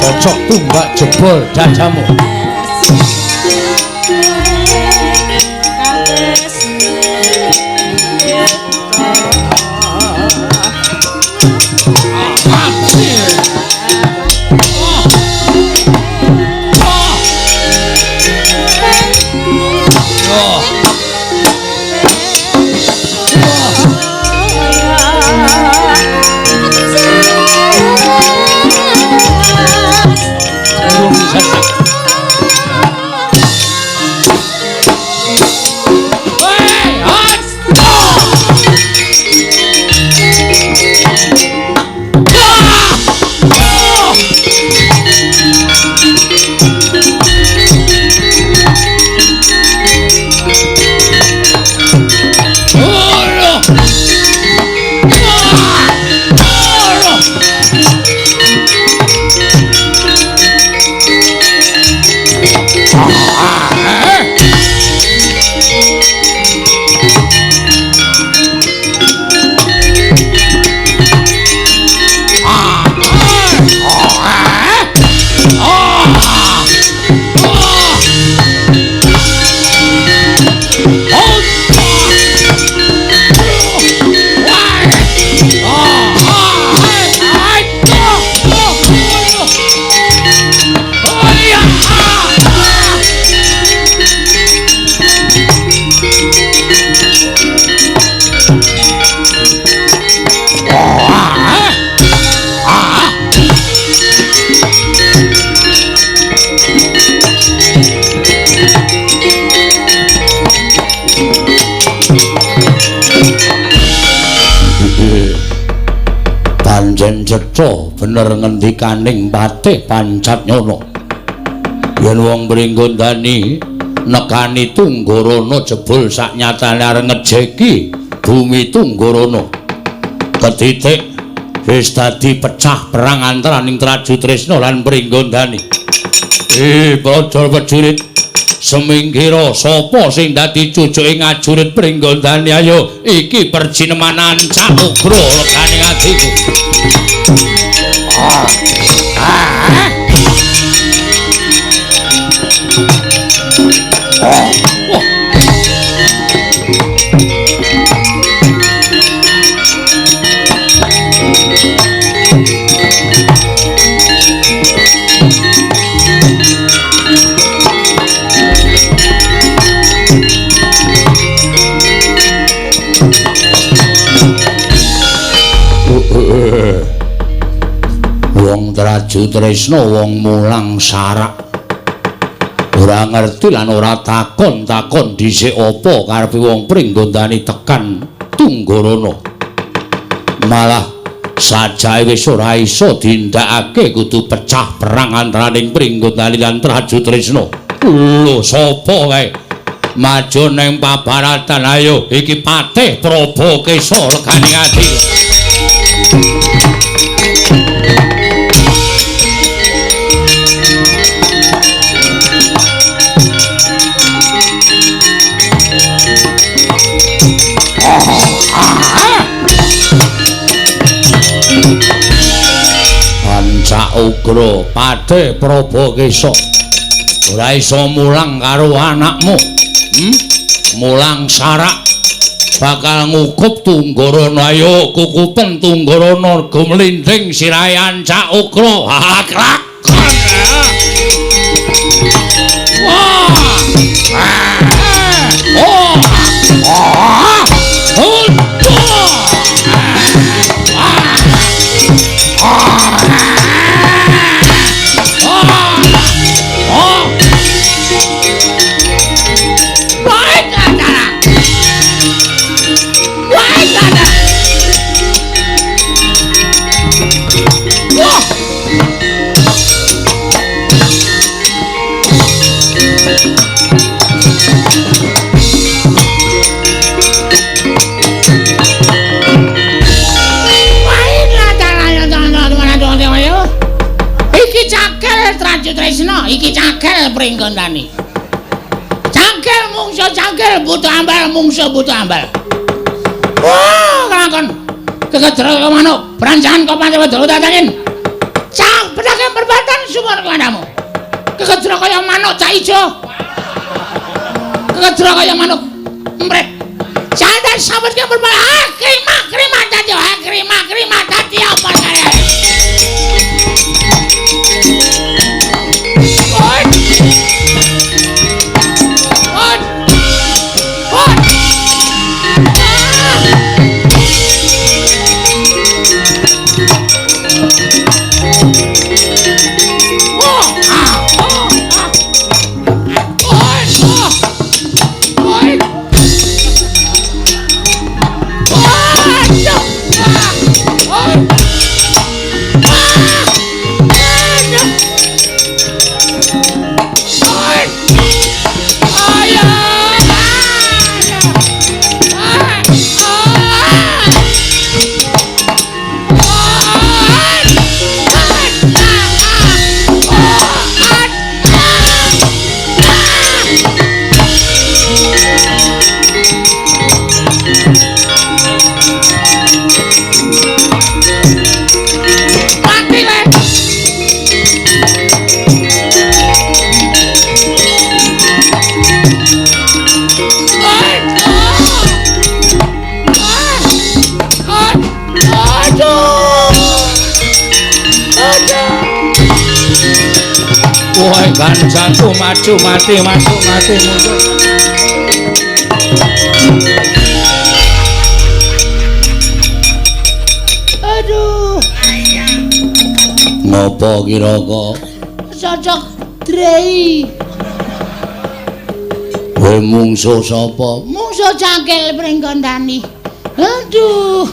Cocok tumbak jebol dadamu. Hey! seca bener ngendikaning Patih Pancatnyana. Yen wong Pringgondani nekani Tunggarana jebul saknyatane arep ngejeki bumi Tunggarana. Ketitik wis dadi pecah perang antaraning Traju Tresna lan Pringgondani. Praja prajurit semingkira sapa sing dadi cucuke ngajurit Pringgondani? Ayo iki perjineman ancak ugra legane atiku. Wong Traju Tresna wong mulang sarak ora ngerti lan ora takon-takon dhisik apa karepe wong Pringgondani tekan Tunggarana. Malah sajae wis ora iso dindakake kudu pecah perang antaraning Pringgondani lan Traju Tresna. Lho sapa kae? Maju ning pabaratan ayo iki Patih Prabakesa legane ati. Ancak ugra Patih Prabakesa ora iso mulang karo anakmu. Mulang sarak bakal ngukup Tunggarana. Ayo kukupen Tunggarana gumlinding sirahe ancak ugra. Krak. Wah. Oh. Tresna iki cagel Pringgondani. Cagel mungsu cagel butuh ambal mungsu butuh ambal. Wah, kelakon. Kegedra manuk, branjangan kok pancen wedok tatangin. Cang bedake perbatan sumur kandhamu. Kegedra kaya manuk cak ijo. Kegedra kaya manuk empret. Jantan sambet ke perbatan. Ah, krima krima dadi, ah krima krima dadi apa kare. Woi kancanku maju mati masuk mati mundur. Aduh. Ngopo kira-kira? Cocok drei. Kowe mungsuh sapa? Mungsuh cangkel Pringgondani. Aduh.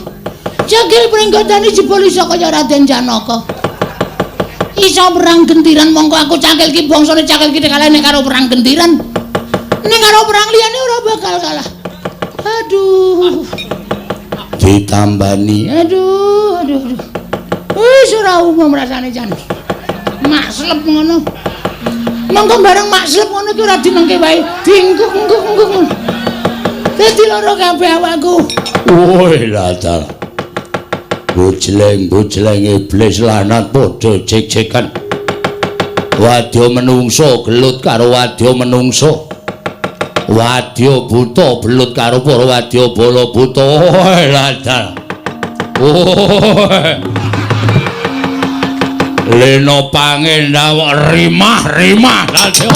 Cakil Pringgondani jebul iso kaya Raden Janaka. Iso perang gentiran mongko aku cakil ki bangsane cakil ki kalah nek karo perang gentiran. Nek karo perang liyane ora bakal kalah. Aduh. Ditambani. Aduh, aduh, aduh. Wis ora umum rasane jan. Makslep ngono. Mongko bareng makslep ngono ki ora dinengke wae, diengkuk-engkuk-engkuk. Dadi lara kabeh awakku. Woi latar. Bojleng-bojleng iblis lanat padha jek-jekan. Wadya menungso gelut karo wadya menungso. Wadya buta belut karo para wadya bala buta. Woi latar. Woi. Lena pangendawa rimah-rimah ladya.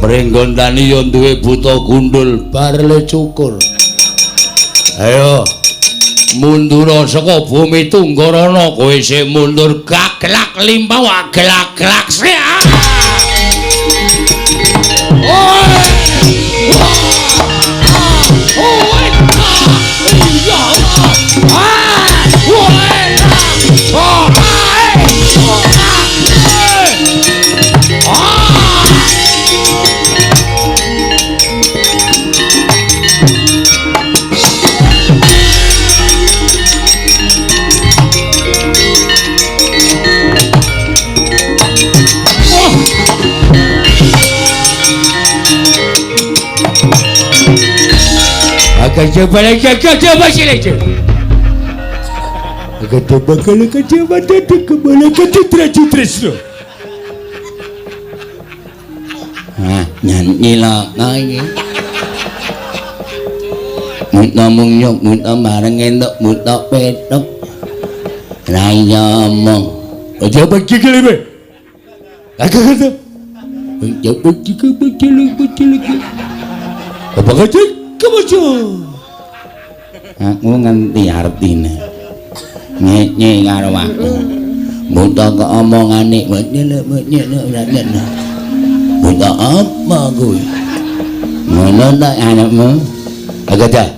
Pringgondani yo duwe buta gundul barle cukur. Ayo mundur saka bumi Tunggarana, kowe isih mundur gaglak limpah gelak-gelak sik. Nyanyi laka iki. Muta mung nyuk muta bareng entuk muta petuk. Ra iya omong. Aja begigil iki. Agak aja begigil begigil begigil. Apa kecil kebaca. Aku ngerti artine. Nyenye karo aku. Buta kok omongane nyelek. Buta apa kuwi? Ngono ta anakmu? Agak dah.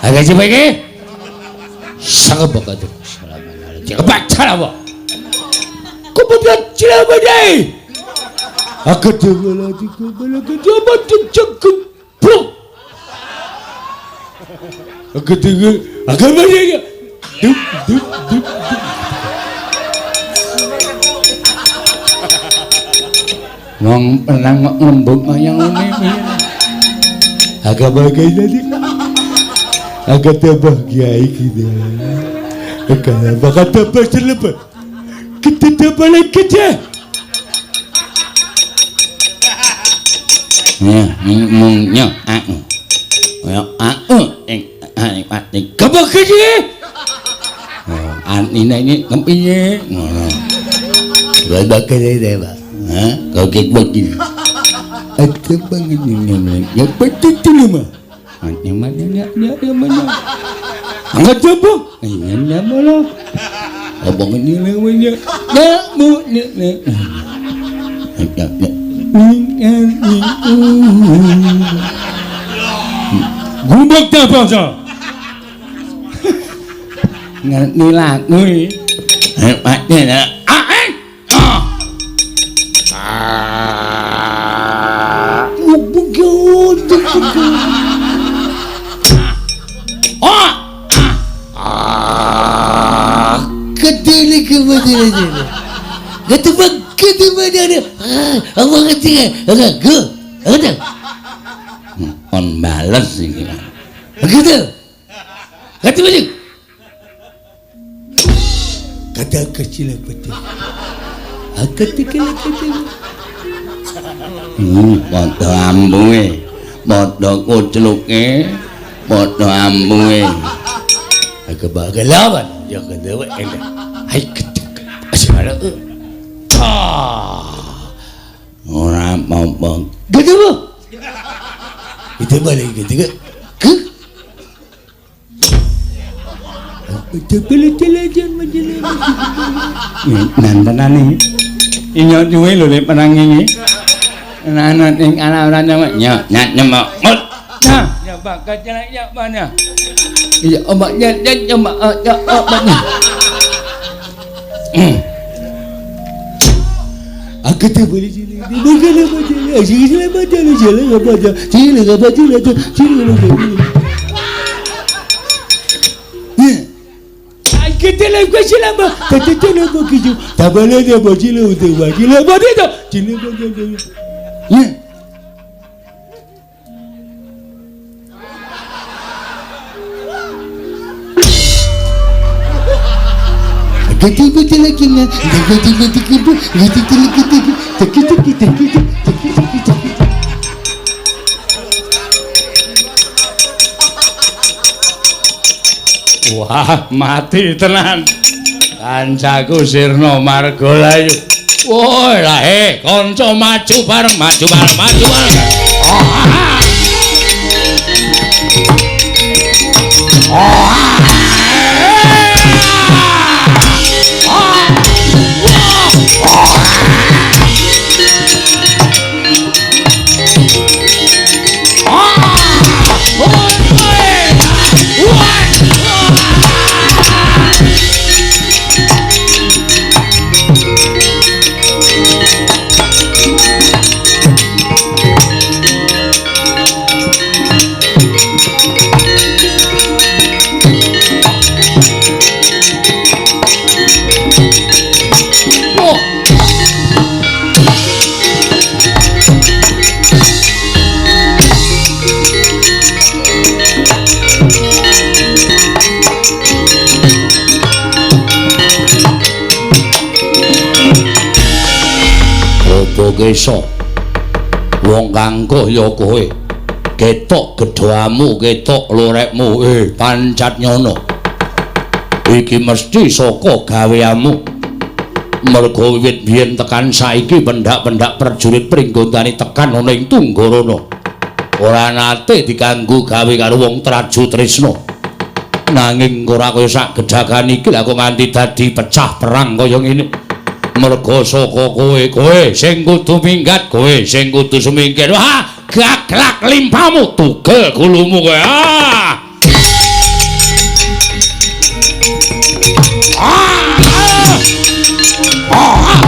Agak coba iki. Sangat bakat. Kebaca apa? Kemudian cilabadai. Agak coba lagi coba cek. Agak agak banyak. Dup dup dup. Wong perang kok ngrembug kaya ngene piye. Agak bahagia tadi. Agak bahagia iki. Agak bakal tambah celebek. Kita tambah lagi je. Ya, mungnya aku. Ya aku ing ati kebek iki. Oh, antine iki kepiye ngono. Lha bakal dhewe. Hah? Kau kek begini. Ada banget ini. Ya betul mah. Ante mana ya ya mana. Angkat coba. Ini ya bola. Abang ini namanya. Ya bu ne ne. Gumbak ta bangsa. Ngerti lagu iki. Hebatnya. On bales iki. Gitu. Gitu balik. Kata kecil betul. Kecil kecil. Padha ambuhe, padha kucluke, padha ambuhe. Kebagelawan ya kedewe elek. Hai ketek. Asyara. Ora apa-apa. Gitu bu. Itu balik gitu. Ke. Nantenane. Inyok duwe lho nek perang iki. Ana ing ana ora nyemek. Ya, nyemek. Nah, ya bakat jelek ya mana. Iya, omak ya ya omak ya omak. Aku tuh boleh sini. Boleh boleh. Sini boleh sini boleh. Sini boleh sini boleh. Kita lagi selama, kita lagi begitu. Tak boleh dia bocil untuk bocil, boleh tu. Sini boleh. Ya. Kita bocil lagi na, kita kita kita kita kita kita kita kita kita. Wah, mati tenan. Kancaku Sirna Margalayu. Woi lah, kanca maju bareng, maju bareng, maju bareng. Kesa wong kang kaya kowe ketok gedhamu ketok lorekmu pancat nyono iki mesti saka gaweanmu mergo wiwit biyen tekan saiki pendak-pendak prajurit Pringgondani tekan ana ing Tunggarana ora nate diganggu gawe karo wong Traju Tresna nanging ora kaya sak gedhagan iki lha kok nganti dadi pecah perang kaya ngene. Mergo saka kowe, kowe sing kudu minggat, kowe sing kudu sumingkir. Wah, gaglak limpamu, tugel gulumu kowe. Ah. Ah. Ah.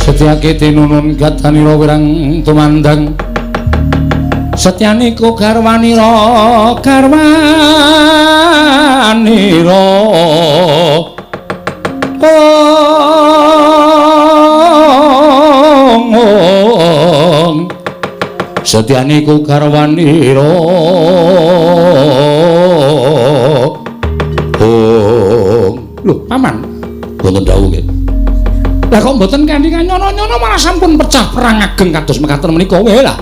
Setyake tinunun gatanira wirang tumandang setyaniku garwanira garwanira ong setyaniku garwanira ong. Lho paman wonten dawuh nggih. Lah kok mboten kanthi kanyono-nyono malah sampun pecah perang ageng kados mekaten menika wae lah.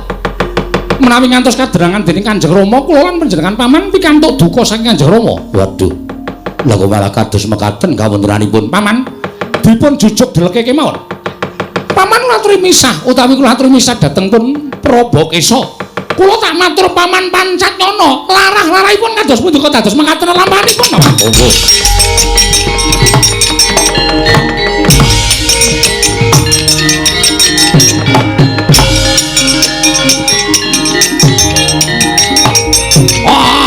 Menawi ngantos kadherangan dening Kanjeng Rama kula lan panjenengan paman pikantuk duka saking Kanjeng Rama. Waduh. Lah kok malah kados mekaten kawontenanipun paman dipun jujuk deleke kemawon. Paman kula aturi misah utawi kula aturi misah dhateng pun Prabokesa. Kula tak matur paman pancat nyono larah-larahipun kados pundi kok dados mekaten lampahanipun paman. Monggo. Wah!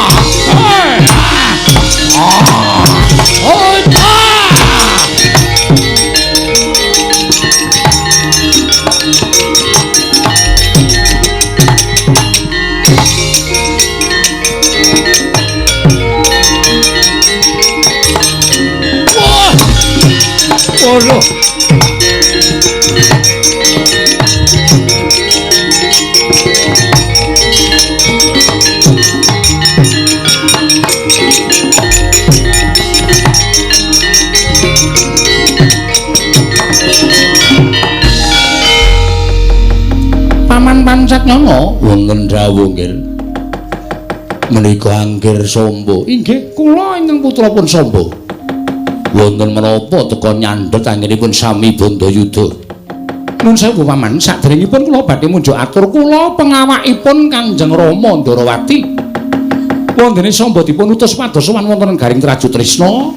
Pancatnyana. Wonten dawuh nggih. Menika Anggir Samba. Inggih, kula ingkang putra pun Samba. Wonten menapa teka nyandhet anggenipun sami Bandayuda? Nuwun sewu Paman, saderengipun kula badhe munjuk atur kula pengawakipun Kanjeng Rama Ndarawati. Wondene Samba dipun utus pados sowan wonten Garing Trajutrisna.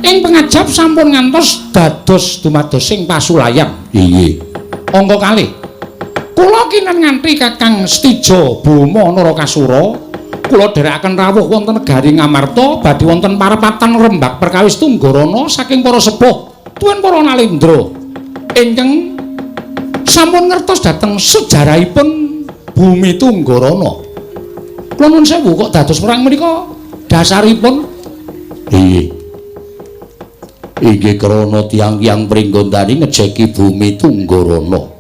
Ing pengajap sampun ngantos dados dumados sing pasulayan. Inggih. Angka kalih. Kula kinten nganti Kakang Setija Boma Narakasura. Kula dherekaken rawuh wonten negari Ngamarta badhe wonten parepatan rembag perkawis Tunggarana saking para sepuh tuwin para nalendra ingkang sampun ngertos dhateng sejarahipun bumi Tunggarana. Kula nuwun sewu kok dados perang menika dasaripun. Inggih. Inggih krana tiyang-tiyang Pringgondani ngejeki bumi Tunggarana.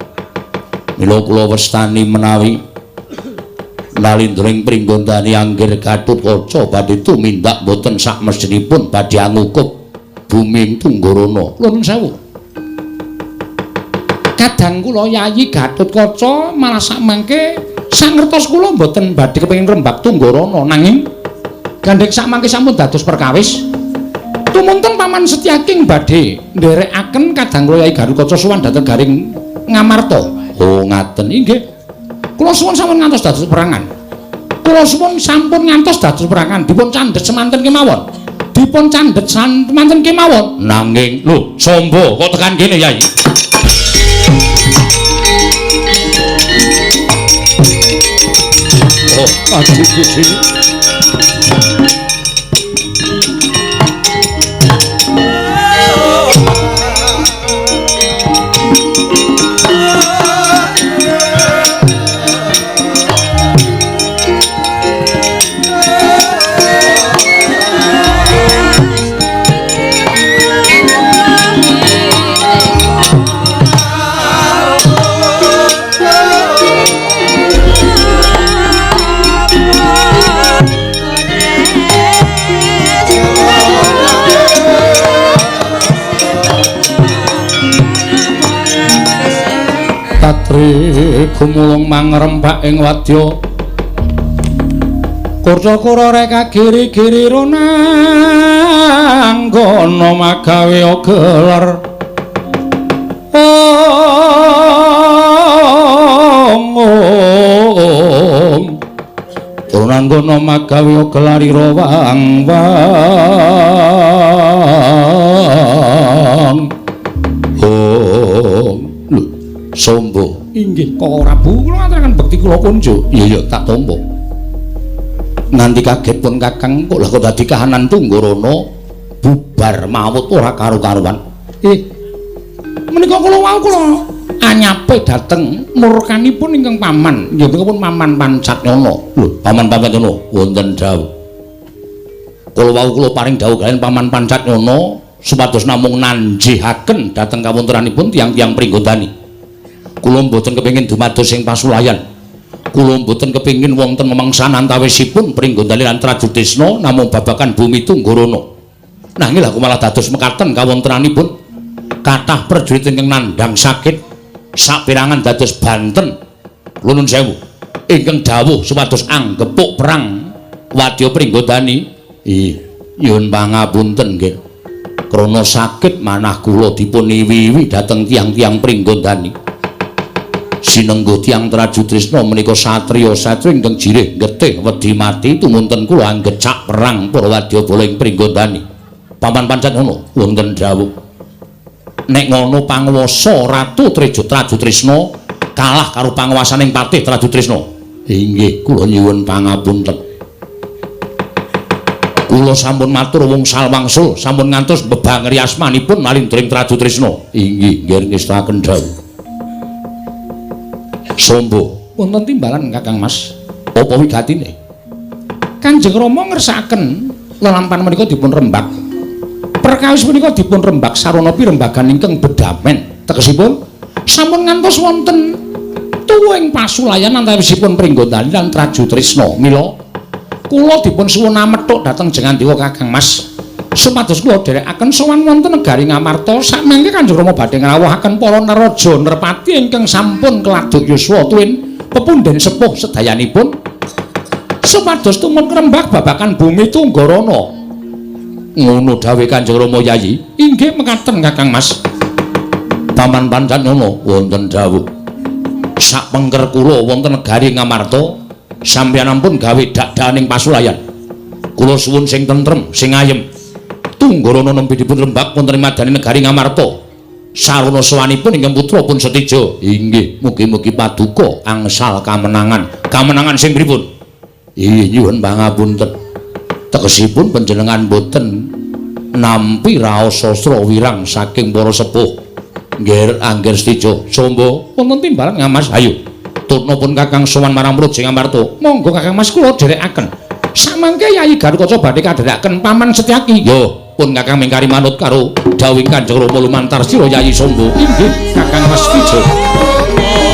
Mila kula wastani menawi nalindring Pringgondani Anggir Gatotkaca badhe tumindak boten sakmestinipun badhe angukup bumi Tunggarana. Kula nuwun sewu. Kadang kula Yayi Gatotkaca malah sakmangke sangertos kula mboten badhe kepengin rembag Tunggarana, nanging gandheng sakmangke sampun dados perkawis. Tumunten Paman Setyaking badhe nderekaken kadang kula Yayi Gatotkaca sowan dhateng Garing Ngamarta. Oh ngaten inggih. Kula suwun sampun ngantos dados perangan. Kula suwun sampun ngantos dados perangan. Dipun candhet semanten kemawon. Dipun candhet semanten kemawon. Nanging lho, Samba kok tekan kene Yai? Oh, aduh Gusti. Tatri gumulung mangrembak ing wadya Kurca-kura reka giri-giri ronanggana magawe gelar. Ong ong Ronanggana magawe gelarira wang wang. Ong lho Samba. Inggih Koko Prabu, kula ngaturaken bekti kula kunjuk. Iya iya tak tampa. Nganti kaget pun Kakang kok lah kok dadi kahanan Tunggarana bubar mawut ora karu-karuan. Menika kula wau kula anyape dhateng murkanipun ingkang paman, nggih menika pun Paman Pancatnyana. Lho, Paman Pancatnyana wonten dawuh. Kula wau kula paring dawuh kaliyan Paman Pancatnyana supados namung nanjihaken dhateng kawontenanipun tiyang-tiyang Pringgondani. Kula mboten kepengin dumados sing pasulayan. Kula mboten kepengin wonten memangsan antawisipun Pringgondani lan Trajutrisna namung babagan bumi Tunggarana. Nanging lha malah dados mekaten kawontenanipun kathah prajurit ingkang nandhang sakit saperangan dados banten. Kula nuwun sewu ingkang dawuh supados anggepuk perang wadya Pringgondani. Ih, nyuwun pangapunten nggih. Krana sakit manah kula dipun iwi-iwi dhateng tiyang-tiyang Pringgondani. Sinengguh tiyang Trajutrisna menika satriya-satriya ingkang jirih getih wedi mati tumunten kula anggecak perang para wadyabala ing Pringgondani. Paman Pancatnyana wonten dawuh. Nek ngono panguwasa Ratu Trajutrisna kalah karo panguwasaning Patih Trajutrisna. Inggih kula nyuwun pangapunten. Kula sampun matur wungsal wangsul sampun ngantos bebangeri asmanipun nalindring Trajutrisna. Inggih nggih ngestakaken dawuh. Samba, wonten timbalan Kakang Mas. Apa wigatine? Kanjeng Rama ngersakaken lelampan menika dipun rembag. Perkawis menika dipun rembag sarana pirembagan ingkang bedamen. Tegesipun sampun ngantos wonten tuwuhing pasulayan antawisipun Pringgondani lan Trajutrisna. Mila kula dipun suwun amethuk dhateng Jengandewa Kakang Mas. Supados kula dherekaken sowan wonten negari Ngamarta sakmangke Kanjeng Rama badhe ngrawuhaken para neraja nerpati ingkang sampun keladuk yuswa tuwin Pepunden sepuh sedayanipun supados tumun krembag babakan bumi Tunggarana. Ngono dawuhe Kanjeng Rama Yayi. Inggih mekaten Kakang Mas. Paman Pancanyana wonten dawuh. Sak pengker kula wonten negari Ngamarta, sampeyan ampun gawe dak-dakaning pasulayan. Kula suwun sing tentrem, sing ayem. Tunggarana nembe dipun rembag wonten ing madyaning negari Ngamarta. Sarana sowanipun ingkang putra pun setija. Inggih, mugi-mugi paduka angsal kamenangan. Kamenangan sing pripun? Inggih, nyuwun pangapunten. Tegesipun panjenengan boten nampi raos sastra wirang saking para sepuh. Nggih, angger setija. Somba wonten timbalan Ngamas. Ayo. Tutna pun Kakang sowan marang Praja Ngamarta. Monggo Kakang Mas kula dherekaken. Samangke Yayi Garukaca badhe kadherekaken Paman Setyaki. Yo, pun Kakang mingkari manut karo dawuhing Kanjeng Rama lumantar sira Yayi Somba. Inggih, Kakang Mas Wijaya. Oh.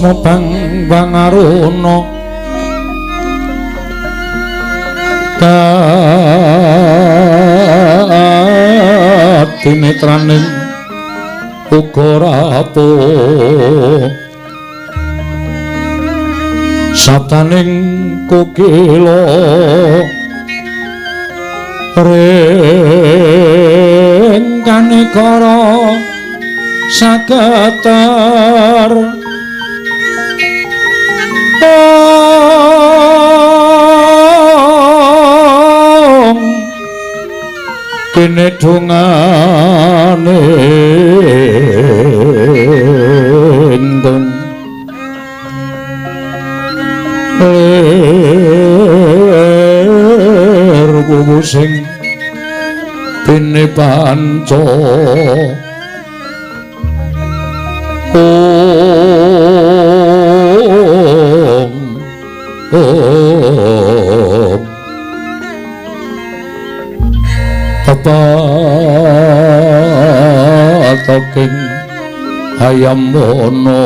Asma Bang Bangaruna katinetraning uga rapuh sabdaning kokila ring kanekara saketer kene dongane endung lir sing dene panca om om patoking hayam wono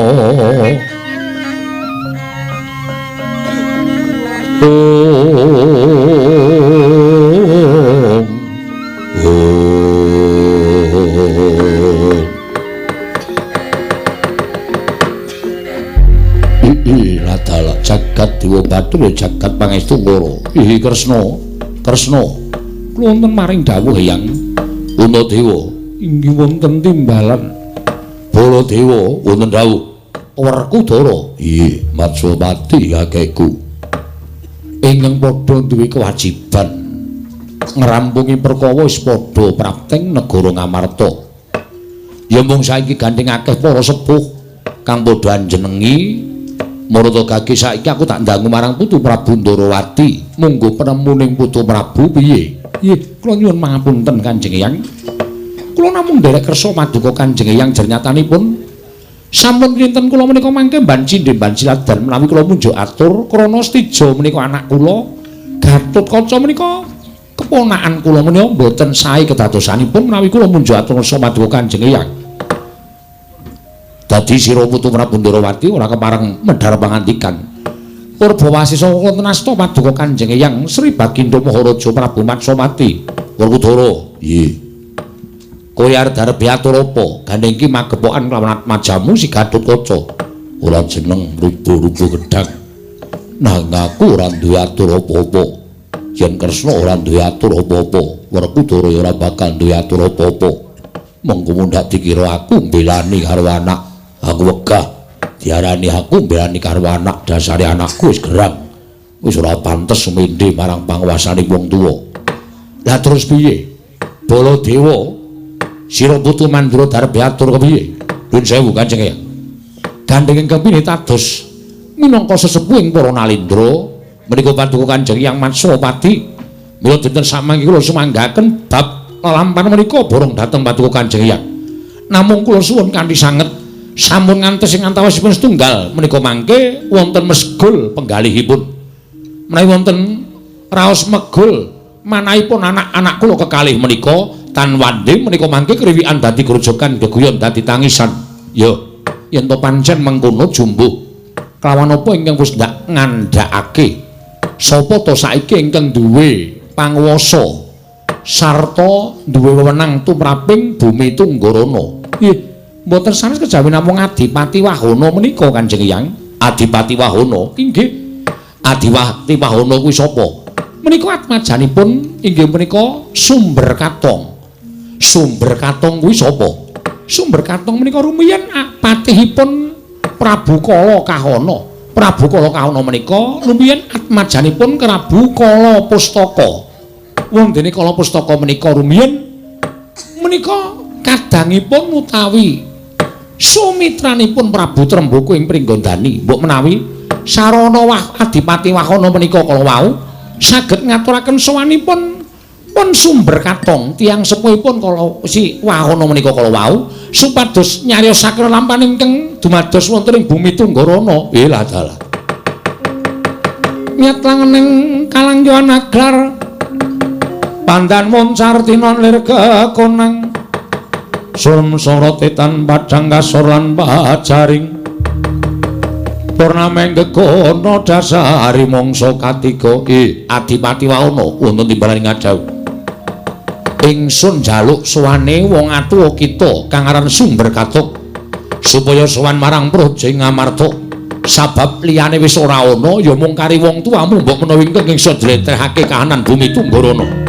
om om Ii ladala jagat dewa bathara jagat pangestu ngoro. Ihi Kresna, Kresna kula wonten maring dawuh Hyang Puntadewa inggih wonten timbalan Baladewa wonten dawuh Werkudara. Ihi Matswapati kakekku ingkang padha duwe kewajiban ngrampungi perkara wis padha prapteng negara Ngamarta. Ya mung saiki gandeng akeh para sepuh kang padha anjenengi marata gage saiki aku tak ndangu marang Putu Prabu Ndarawati munggo penemu ning Putu Prabu piye? Nggih, kula nyuwun pangapunten Kanjeng Eyang. Kula namung nderek kersa maduka Kanjeng Eyang jernyatanipun sampun kinten kula menika mangke mban cindhe mban siladan menawi kula munjuk atur krana Stija menika anak kula, Gatotkaca menika keponakan kula menika mboten sae kedadosanipun menawi kula munjuk atur kersa maduka Kanjeng Eyang. Dadi sira Putu Prabu Ndarawati ora kepareng medhar pangandikan. Purbawasisa wonten asta paduka Kanjeng Eyang Sri Bagindo Maharaja Prabu Matswapati. Werkudara, nggih. Kowe arep arep atur apa? Gandeng iki magepokan kelawan atmajamu si Gatotkaca. Ora jeneng rubuh-rubuh gedhang. Nang aku ora duwe atur apa-apa. Yen Kresna ora duwe atur apa-apa, Werkudara ya ora bakal duwe atur apa-apa. Monggo mundhak dikira aku mbelani karo anak. Aku wegah diarani aku mbelani karo anak, dasare anakku wis gerang. Wis ora pantes sumindhe marang panguwasane wong tuwa. Lah terus piye? Baladewa, sira Putu Mandura darep atur kepiye? Nuwun sewu Kanjeng Eyang. Gandeng ingkang pinitados minangka sesepuhing para nalendra menika paduka Kanjeng Eyang Matswapati. Mila dinten samangke kula sumanggaken bab lelampan menika borong dhateng paduka Kanjeng Eyang. Namung kula suwun kanthi sanget sampun ngantos ing antawisipun setunggal menika mangke wonten mesgul penggalihipun. Menawi wonten raos megul manahipun anak-anak kula kekalih menika tan wande menika mangke kriwikan dadi grojogan geguyon dadi tangisan. Ya, yen to pancen mengkono jumbuh kelawan apa ingkang wis ndak ngandhakake? Sapa to saiki ingkang duwe panguwasa sarta duwe wewenang tumraping bumi Tunggarana? Nggih, mboten sanes kejawi namung Adipati Wahana menika Kanjeng Eyang. Adipati Wahana? Inggih. Adipati Wahana kuwi sapa? Menika atmajanipun inggih menika Sumber Katong. Sumber Katong kuwi sapa? Sumber Katong menika rumiyin patihipun Prabu Kala Kahana. Prabu Kala Kahana menika rumiyin atmajanipun Prabu Kala Pustaka. Wong dene Kala Pustaka menika rumiyin menika kadangipun utawi sumitranipun Prabu Tremboko ing Pringgondani. Mbok menawi sarana Adipati Wahana menika kala wau saged ngaturaken sowanipun pun Sumber Katong tiyang sepuhipun kala si Wahana menika kala wau supados nyariosaken lelampan ingkang dumados wonten ing bumi Tunggarana. Lah dalah. Nyat langening kalangyan aglar pandan moncar tinon lir kekonang surem sorote tan padhang kasor lan pajaring Purnameng gegono dasari mangsa katiga. Adipati Wawana wonten timbalan ngadhawuh. Ingsun njaluk sowane wong atuwa kita kang aran Sumber Katuk supaya sowan marang Praja ing Ngamarta. Sabab liyane wis ora ana ya mung kari wong tuamu mbok menawa ingkang iso njlentrehake kahanan bumi Tunggarana.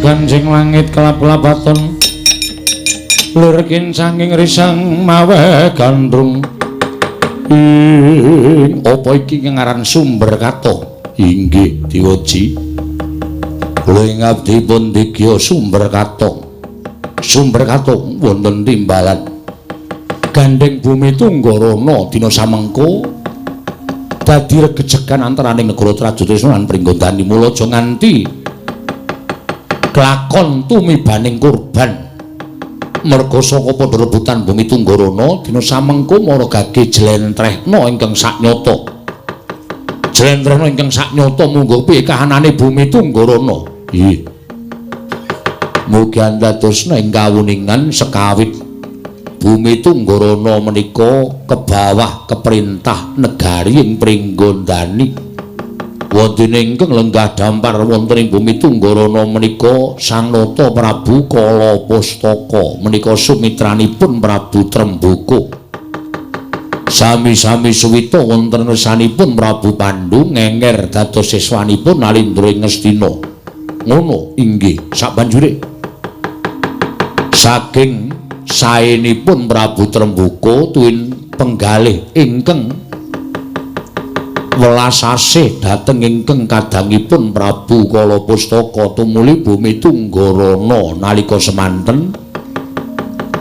Ganjing langit kelap-kelapaton lir kincanging risang mawe gandrung. Ing apa iki ngaran Sumber Kato? Inggih diwoji. Kula ing abdi pun digya Sumber Kato. Sumber Kato wonten timbalan gandeng bumi Tunggarana dina samengko dadi regejegan antaraning negara Trajutrisna lan Pringgondani. Mula aja nganti kelakon tumibaning kurban merga saka padha rebutan bumi Tunggarana dina samengko mara gage jlentrehna ingkang saknyata. Jlentrehna ingkang saknyata munggo piye kahanane bumi Tunggarana. Nggih. Mugi andadosna ing kawuningan sekawit bumi Tunggarana menika kebawah keperintah negari ing Pringgondani. Wonten ingkang lenggah dampar wonten ing bumi Tunggarana menika Sang Nata Prabu Kala Pustaka menika sumitranipun Prabu Tremboko. Sami-sami suwita wonten ngersanipun Prabu Pandu ngenger dados siswanipun Nalindra ing Ngastina. Ngono inggih sabanjure saking saenipun Prabu Tremboko tuwin penggalih ingkang welas asih dhateng ingkang kadangipun Prabu Kala Pustaka tumuli bumi Tunggarana nalika semanten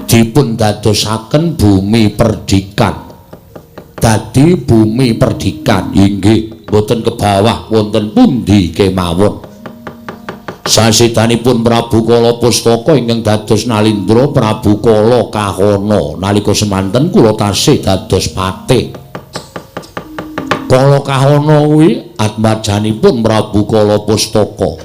dipun dadosaken bumi perdikan. Dadi bumi perdikan inggih boten kebawah wonten pundi kemawon. Sasidanipun Prabu Kala Pustaka ingkang dados Nalindra Prabu Kala Kahana nalika semanten kula tasih dados patih. Kala Kahana kuwi atmajanipun Prabu Kala Pustaka.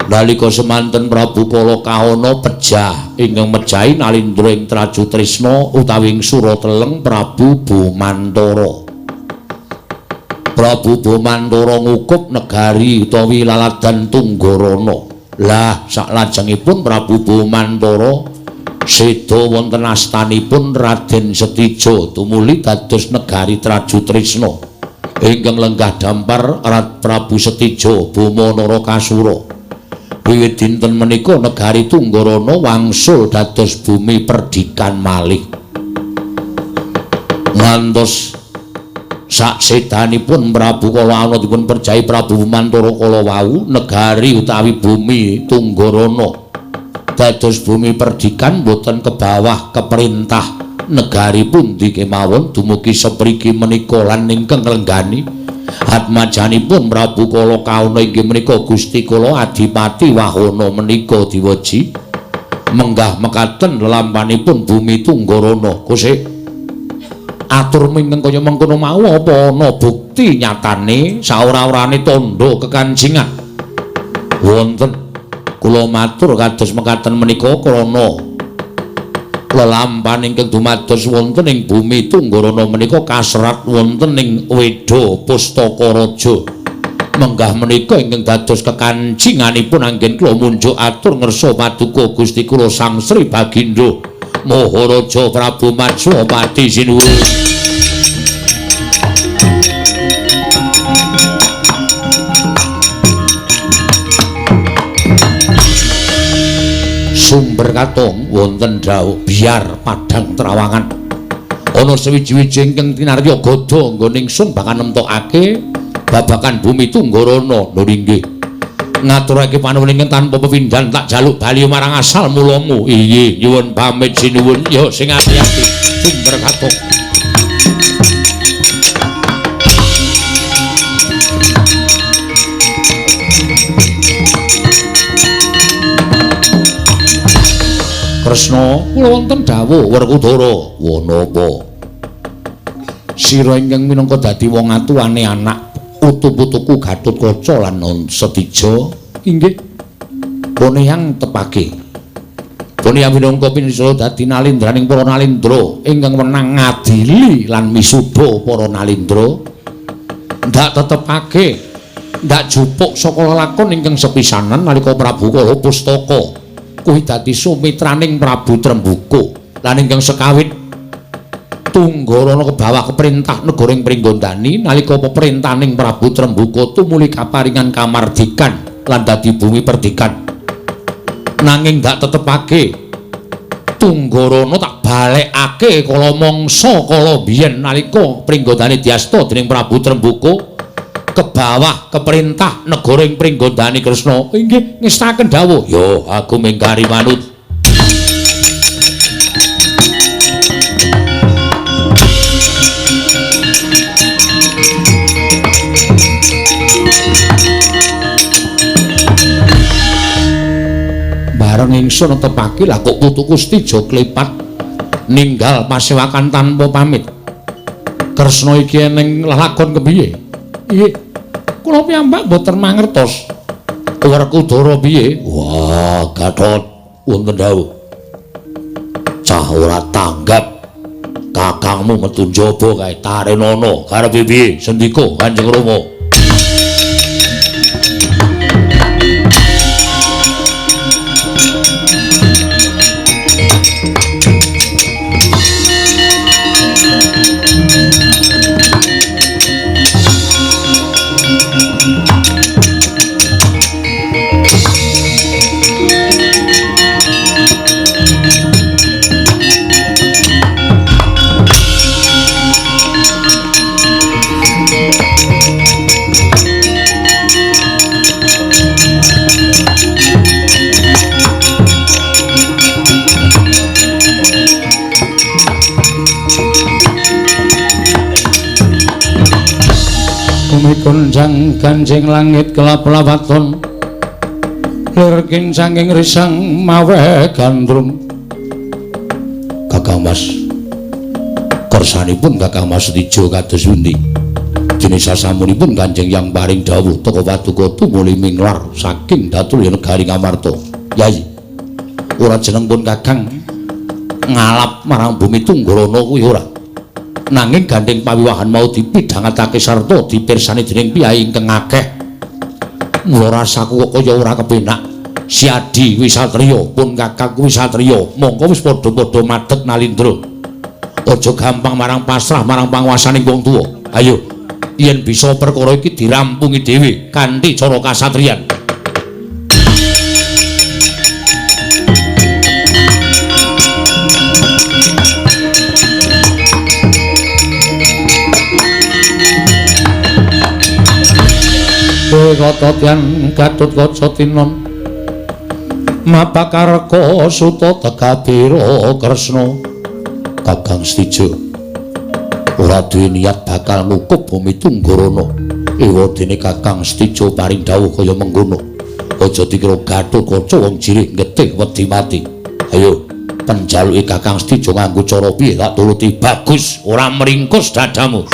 Nalika semanten Prabu Kala Kahana pejah ingkang mejahi Nalindra ing Trajutrisna utawi ing Surateleng Prabu Bomantara. Prabu Bomantara ngukup negari utawi laladan Tunggarana. Lah saklajengipun Prabu Bomantara seda wonten astanipun Raden Setija tumuli dados negari Trajutrisna ingkang lenggah dampar Rat Prabu Setija Boma Narakasura. Wiwit dinten menika negari Tunggarana wangsul dados bumi perdikan malih. Ngantos saksedanipun Prabu Kala ana dipun perjahi Prabu Bomantara kala wau negari utawi bumi Tunggarana dados bumi perdikan boten kebawah keperintah negari pundi kemawon dumugi sepriki menika lan ingkang nglenggani atmajanipun Prabu Kala Kahana inggih menika Gusti Kala Adipati Wahana menika diweji menggah mekaten lelampanipun bumi Tunggarana. Gusti atur ingkang kaya mengkono mau apa ana bukti nyatane saora-orane tandha kekancingan? Wonten. Kula matur kados mekaten menika krana lelampan ingkang dumados wonten ing bumi Tunggarana menika kaserat wonten ing Weda Pustaka Raja. Menggah menika ingkang dados kekancinganipun anggen kula munjuk atur ngersa paduka Gusti kula Sang Sri Bagindo Maharaja Prabu Matswapati sinuwun. Sumber Katong wonten dawuh biar padang terawangan. Ana sewiji-wiji ingkang tinarya gada nggone ingsun bakal nemtokake babakan bumi Tunggarana. Lho inggih. Ngaturake panuwun ingkang tanpa pepindhan tak jaluk bali marang asal mulamu. Inggih, nyuwun pamit sinuwun. Ya sing ati-ati Sumber Katong. Kresna, kula wonten dawuh Werkudara. Wanapa? Sira ingkang minangka dadi wong atuwane anak putu-putuku Gatotkaca lan Setija inggih Poneyang tepake. Poneyang minangka pinisara dadi nalindraning para nalindra ingkang wenang ngadili lan misuda para nalindra. Ndak tetepake, ndak jupuk saka lelakon ingkang sepisanan nalika Prabu Kala Pustaka kuwi dadi sumitraning Prabu Tremboko lan ingkang sekawit Tunggarana kebawah keperintah negara ing Pringgondani nalika peperintahaning Prabu Tremboko tumuli kaparingan kamardikan lan dadi bumi perdikan. Nanging ndak tetepake Tunggarana tak balekake kala mangsa kala biyen nalika Pringgondani diasta dening Prabu Tremboko kebawah keperintah negara ing Pringgondani. Kresna inggih ngestaken dawuh. Yo aku mingkari manut. Bareng ingsun netepake lah kok putuku Setija klepat ninggal pasewakan tanpa pamit. Kresna iki eneng lelakon kepiye? Nggih. Kula piyambak mboten mangertos. Werkudara piye? Wah, Gatot wonten dawuh. Cah ora tanggap. Kakangmu metu njaba kae tarenana. Karepe piye? Sendika Kanjeng Rama. Gonjang ganjing langit kelap-lapaton lir kincanging risang mawe gandrung. Kakang Mas, kersanipun Kakang Mas Setija kados pundi? Dene sasampunipun Kanjeng Yang paring dawuh teka paduka tumuli minglar saking datulya negari Ngamarta. Yai, ora jeneng pun Kakang ngalap marang bumi Tunggarana kuwi ora. Nanging gandeng pawiwahan mau dipidhangatake sarta dipirsani dening piyai ingkang akeh. Mula rasaku kok kaya ora kepenak. Si Adi kuwi satriya, pun Kakang kuwi satriya, mongko wis padha-padha madeg nalindra. Aja gampang marang pasrah marang panguwasaning wong tuwa. Ayo, yen bisa perkara iki dirampungi dhewe kanthi cara kasatriyan. Kototyan Gatotkaca tinon mapakarka suta tegabira Kresna. Kakang Setija ora duwe niat bakal ngukup bumi Tunggarana. Ewadene Kakang Setija paring dawuh kaya mengkono. Aja dikira Gatotkaca wong jirih getih wedi mati. Ayo penjaluke Kakang Setija nganggo cara piye tak turuti. Bagus, ora meringkus dadamu.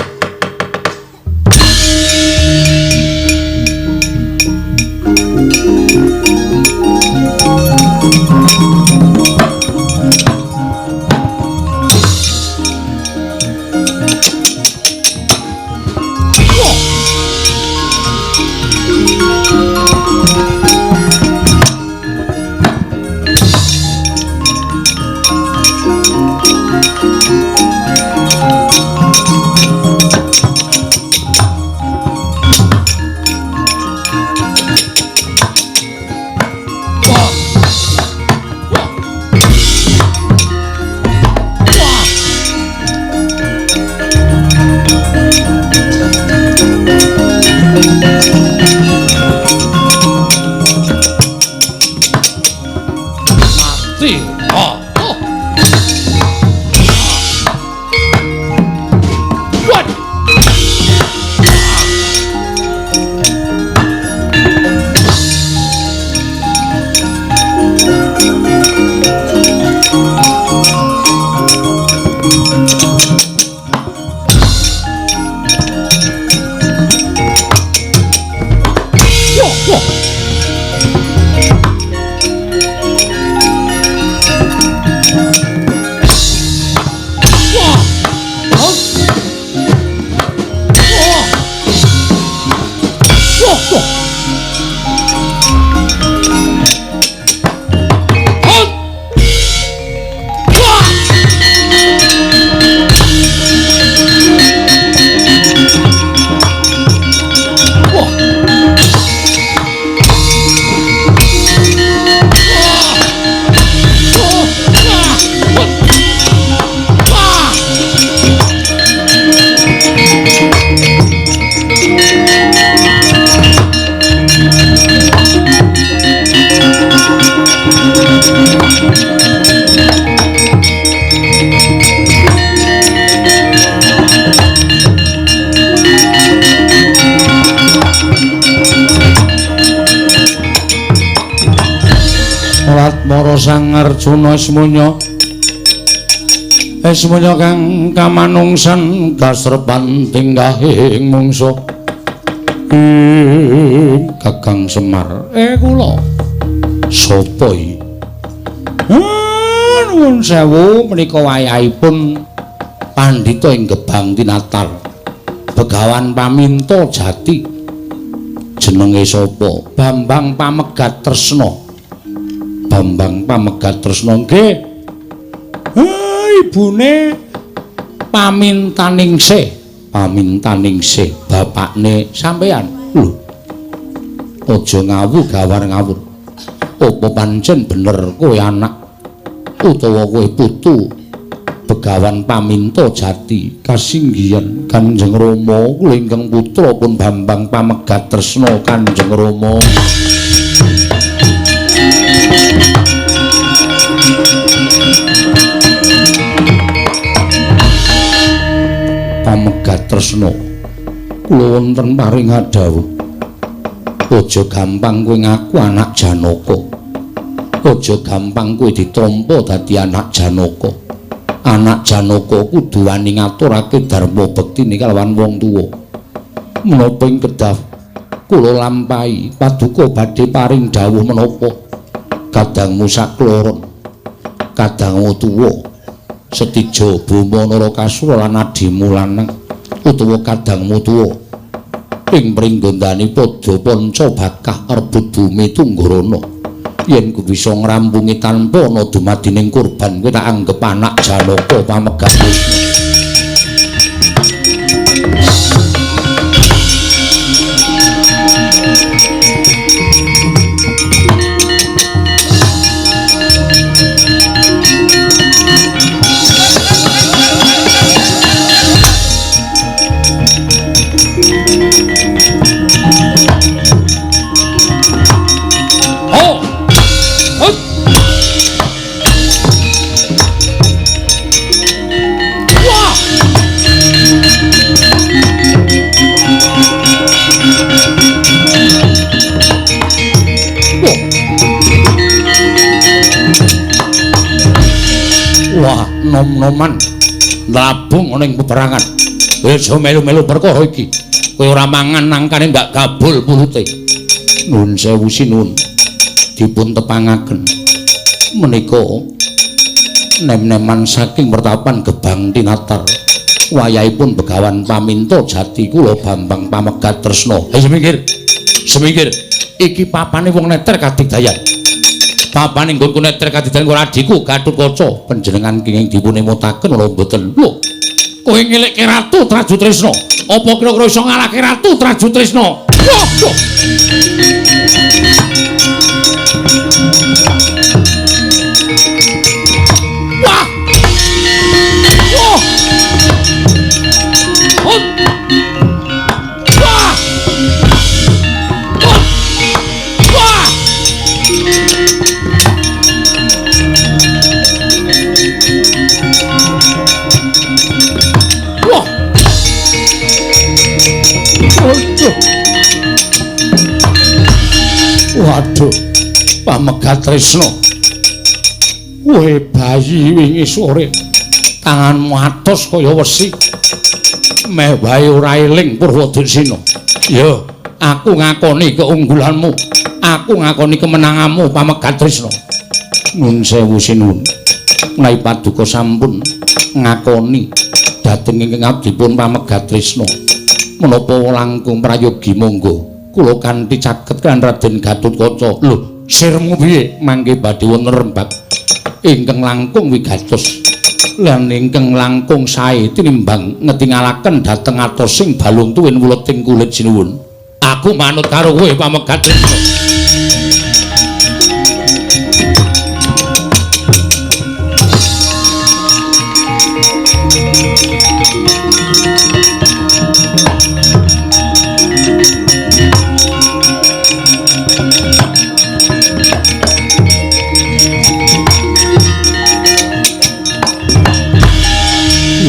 Bathara Sang Arjuna Ismunya Ismunya kang kamanungsan kasrepan tinggahing mungsuh ing Kakang Semar. Kula sapa iki? Nuwun sewu, menika wayahipun pandhita ing Gebang Tinatar Begawan Paminto Jati. Jenenge sapa? Bambang Pamegat Tresna. Bambang Pamegat Tresna nggih. Ibune Pamintaningsih, Pamintaningsih bapakne sampean. Lho. Aja ngawur gawar ngawur. Apa pancen bener kowe anak utawa kowe putu Begawan Paminto Jati? Kasinggihan Kanjeng Rama, kula ingkang putra pun Bambang Pamegat Tresna Kanjeng Rama. Pamegat Tresna, kula wonten paring dawuh. Aja gampang kowe ngaku anak Janaka. Aja gampang kowe ditampa dadi anak Janaka. Anak Janaka kudu wani ngaturake dharma bektine kalawan wong tuwa. Menapa ing kedah kula lampahi paduka badhe paring dawuh menapa? Kadangmu sakloron, kadangmu tuwa Setija Boma Narakasura lan adimu lanang utawa kadangmu tuwa ing pringgondane padha panca bakah rebut bumi Tunggarana. Yen ku bisa ngrampungi tanpa ana dumadining kurban, kowe tak anggep anak Janaka Pamegat Tresna. Wah, nom-noman nglabung ana ing peperangan. Kowe aja melu-melu perkara iki. Kowe ora mangan nangkane ndak gabul pulute. Nuwun sewu sinuwun. Dipun tepangaken. Menika nem-neman saking pertapan Gebang Tinatar. Wayahipun Begawan Paminto Jati kula Bambang Pamegat Tresna. Hei semingkir. Semingkir. Iki papane wong neter kadigdayan. Papane nggonku neter kadigdayan karo adhiku Gatotkaca. Panjenengan kenging dipun emutaken ora mboten? Lho, kowe ngelekke Ratu Trajutrisna. Apa kira-kira iso ngalahke Ratu Trajutrisna? Wah, wah. Wah. Wah. Wah. Wah. Wah. Wah. Waduh. Waduh, Pamegat Tresna. Kowe bayi wingi sore tanganmu atos kaya wesi. Meh wae ora eling Purwodursina. Ya, aku ngakoni keunggulanmu. Aku ngakoni kemenanganmu Pamegat Tresna. Nuwun sewu sinuwun. Menawi paduka sampun ngakoni dhateng ingkang abdipun Pamegat Tresna. Menapa langkung prayogi monggo kula kanthi caket kan Raden Gatotkaca. Lho, sirmu piye? Mangke badhe wonten rembag ingkang langkung wigatos lan ingkang langkung sae tinimbang ngetingalaken dhateng atosing balung tuwin wuleting kulit sinuwun. Aku manut karo kowe Pamegat Tresna.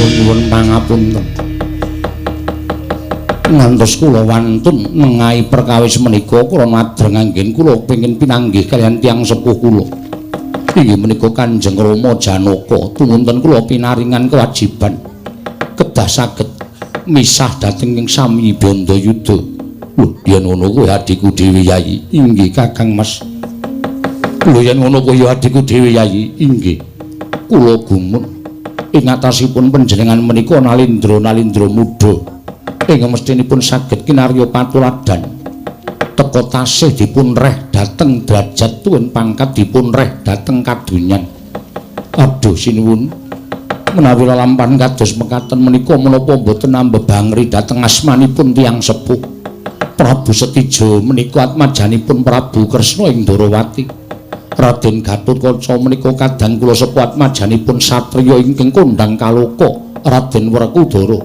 Nyuwun pangapunten. Ngantos kula wantun nengahi perkawis menika kula madreng anggen kula pengin pinanggih kaliyan tiyang sepuh kula. Inggih menika Kanjeng Rama Janaka tumunten kula pinaringan kewajiban kedah saged misah dhateng ing sami Bandayuda. Lho, yen ngono kuwi adhiku dhewe Yayi. Inggih Kakang Mas. Lho yen ngono kuwi adhiku dhewe Yayi. Inggih. Kula gumun ing atasipun panjenengan menika nalindra-nalindra muda ing mestinipun saged kinarya patuladan. Teka tasih dipun reh dhateng derajat tuwin pangkat dipun reh dhateng kadonyan. Aduh sinuwun, menawi lelampahan kados mekaten menika menapa mboten ambebangri dhateng asmanipun tiyang sepuh. Prabu Setija menika atmajanipun Prabu Kresna ing Ndorowati. Raden Gatotkaca menika kadang kula sepuh atmajanipun satriya ingkang kondhang kaloka Raden Werkudara.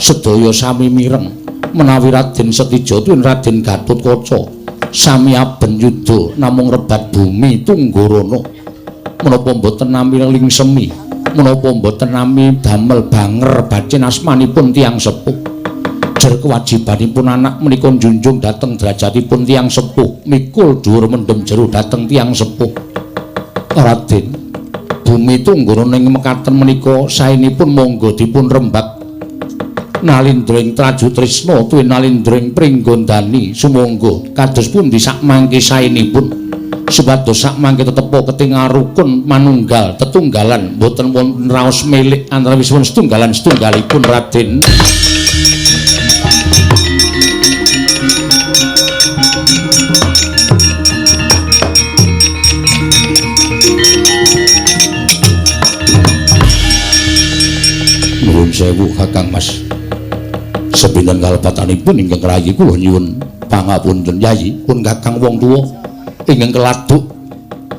Sedaya sami mireng menawi Raden Setija tuwin Raden Gatotkaca sami aben yuda namung rebat bumi Tunggorana. Menapa mboten nami lingsemi, menapa mboten nami damel banger bacin asmanipun tiyang sepuh. Jer kewajibanipun anak menika njunjung dhateng derajatipun tiyang sepuh, mikul dhuwur mendem jero dhateng tiyang sepuh. Raden, bumi Tunggorana ing mekaten menika saenipun monggo dipun rembak nalindra ing Traju Trisna tuwin nalindra ing Pringgondani sumangga kados pundi sakmangke saenipun supados sakmangke tetepa ketingal rukun manunggal tetunggalan mboten wonten raos milik antawisipun setunggalan setunggalipun Raden. Nuwun sewu Kakang Mas. Sepinten kalepatanipun ingkang rayi kula nyuwun pangapunten Yayi pun Kakang wong tuwa ingkang keladuk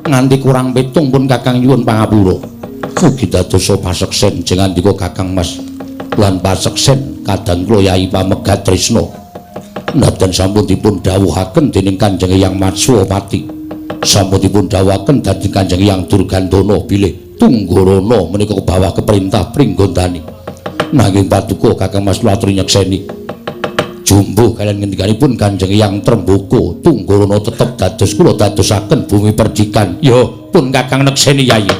nganti kurang pitung pun Kakang nyuwun pangapura. Mugi dadosa paseksen jengandika Kakang Mas lan paseksen kadang kula Yayi pamegat tresna. Nadyan sampun dipun dawuhaken dening Kanjeng Hyang Matswapati. Sampun dipun dawuhaken dhateng Kanjeng Hyang Durgandana bilih Tunggorana menika kebawah keperintah Pringgondani. Nanging paduka Kakang Mas kula aturi nyekseni jumbuh kaliyan ngendikanipun Kanjeng Hyang Tremboko Tunggorana tetep dados kula dadosaken bumi perdikan. Ya pun Kakang nekseni Yayi.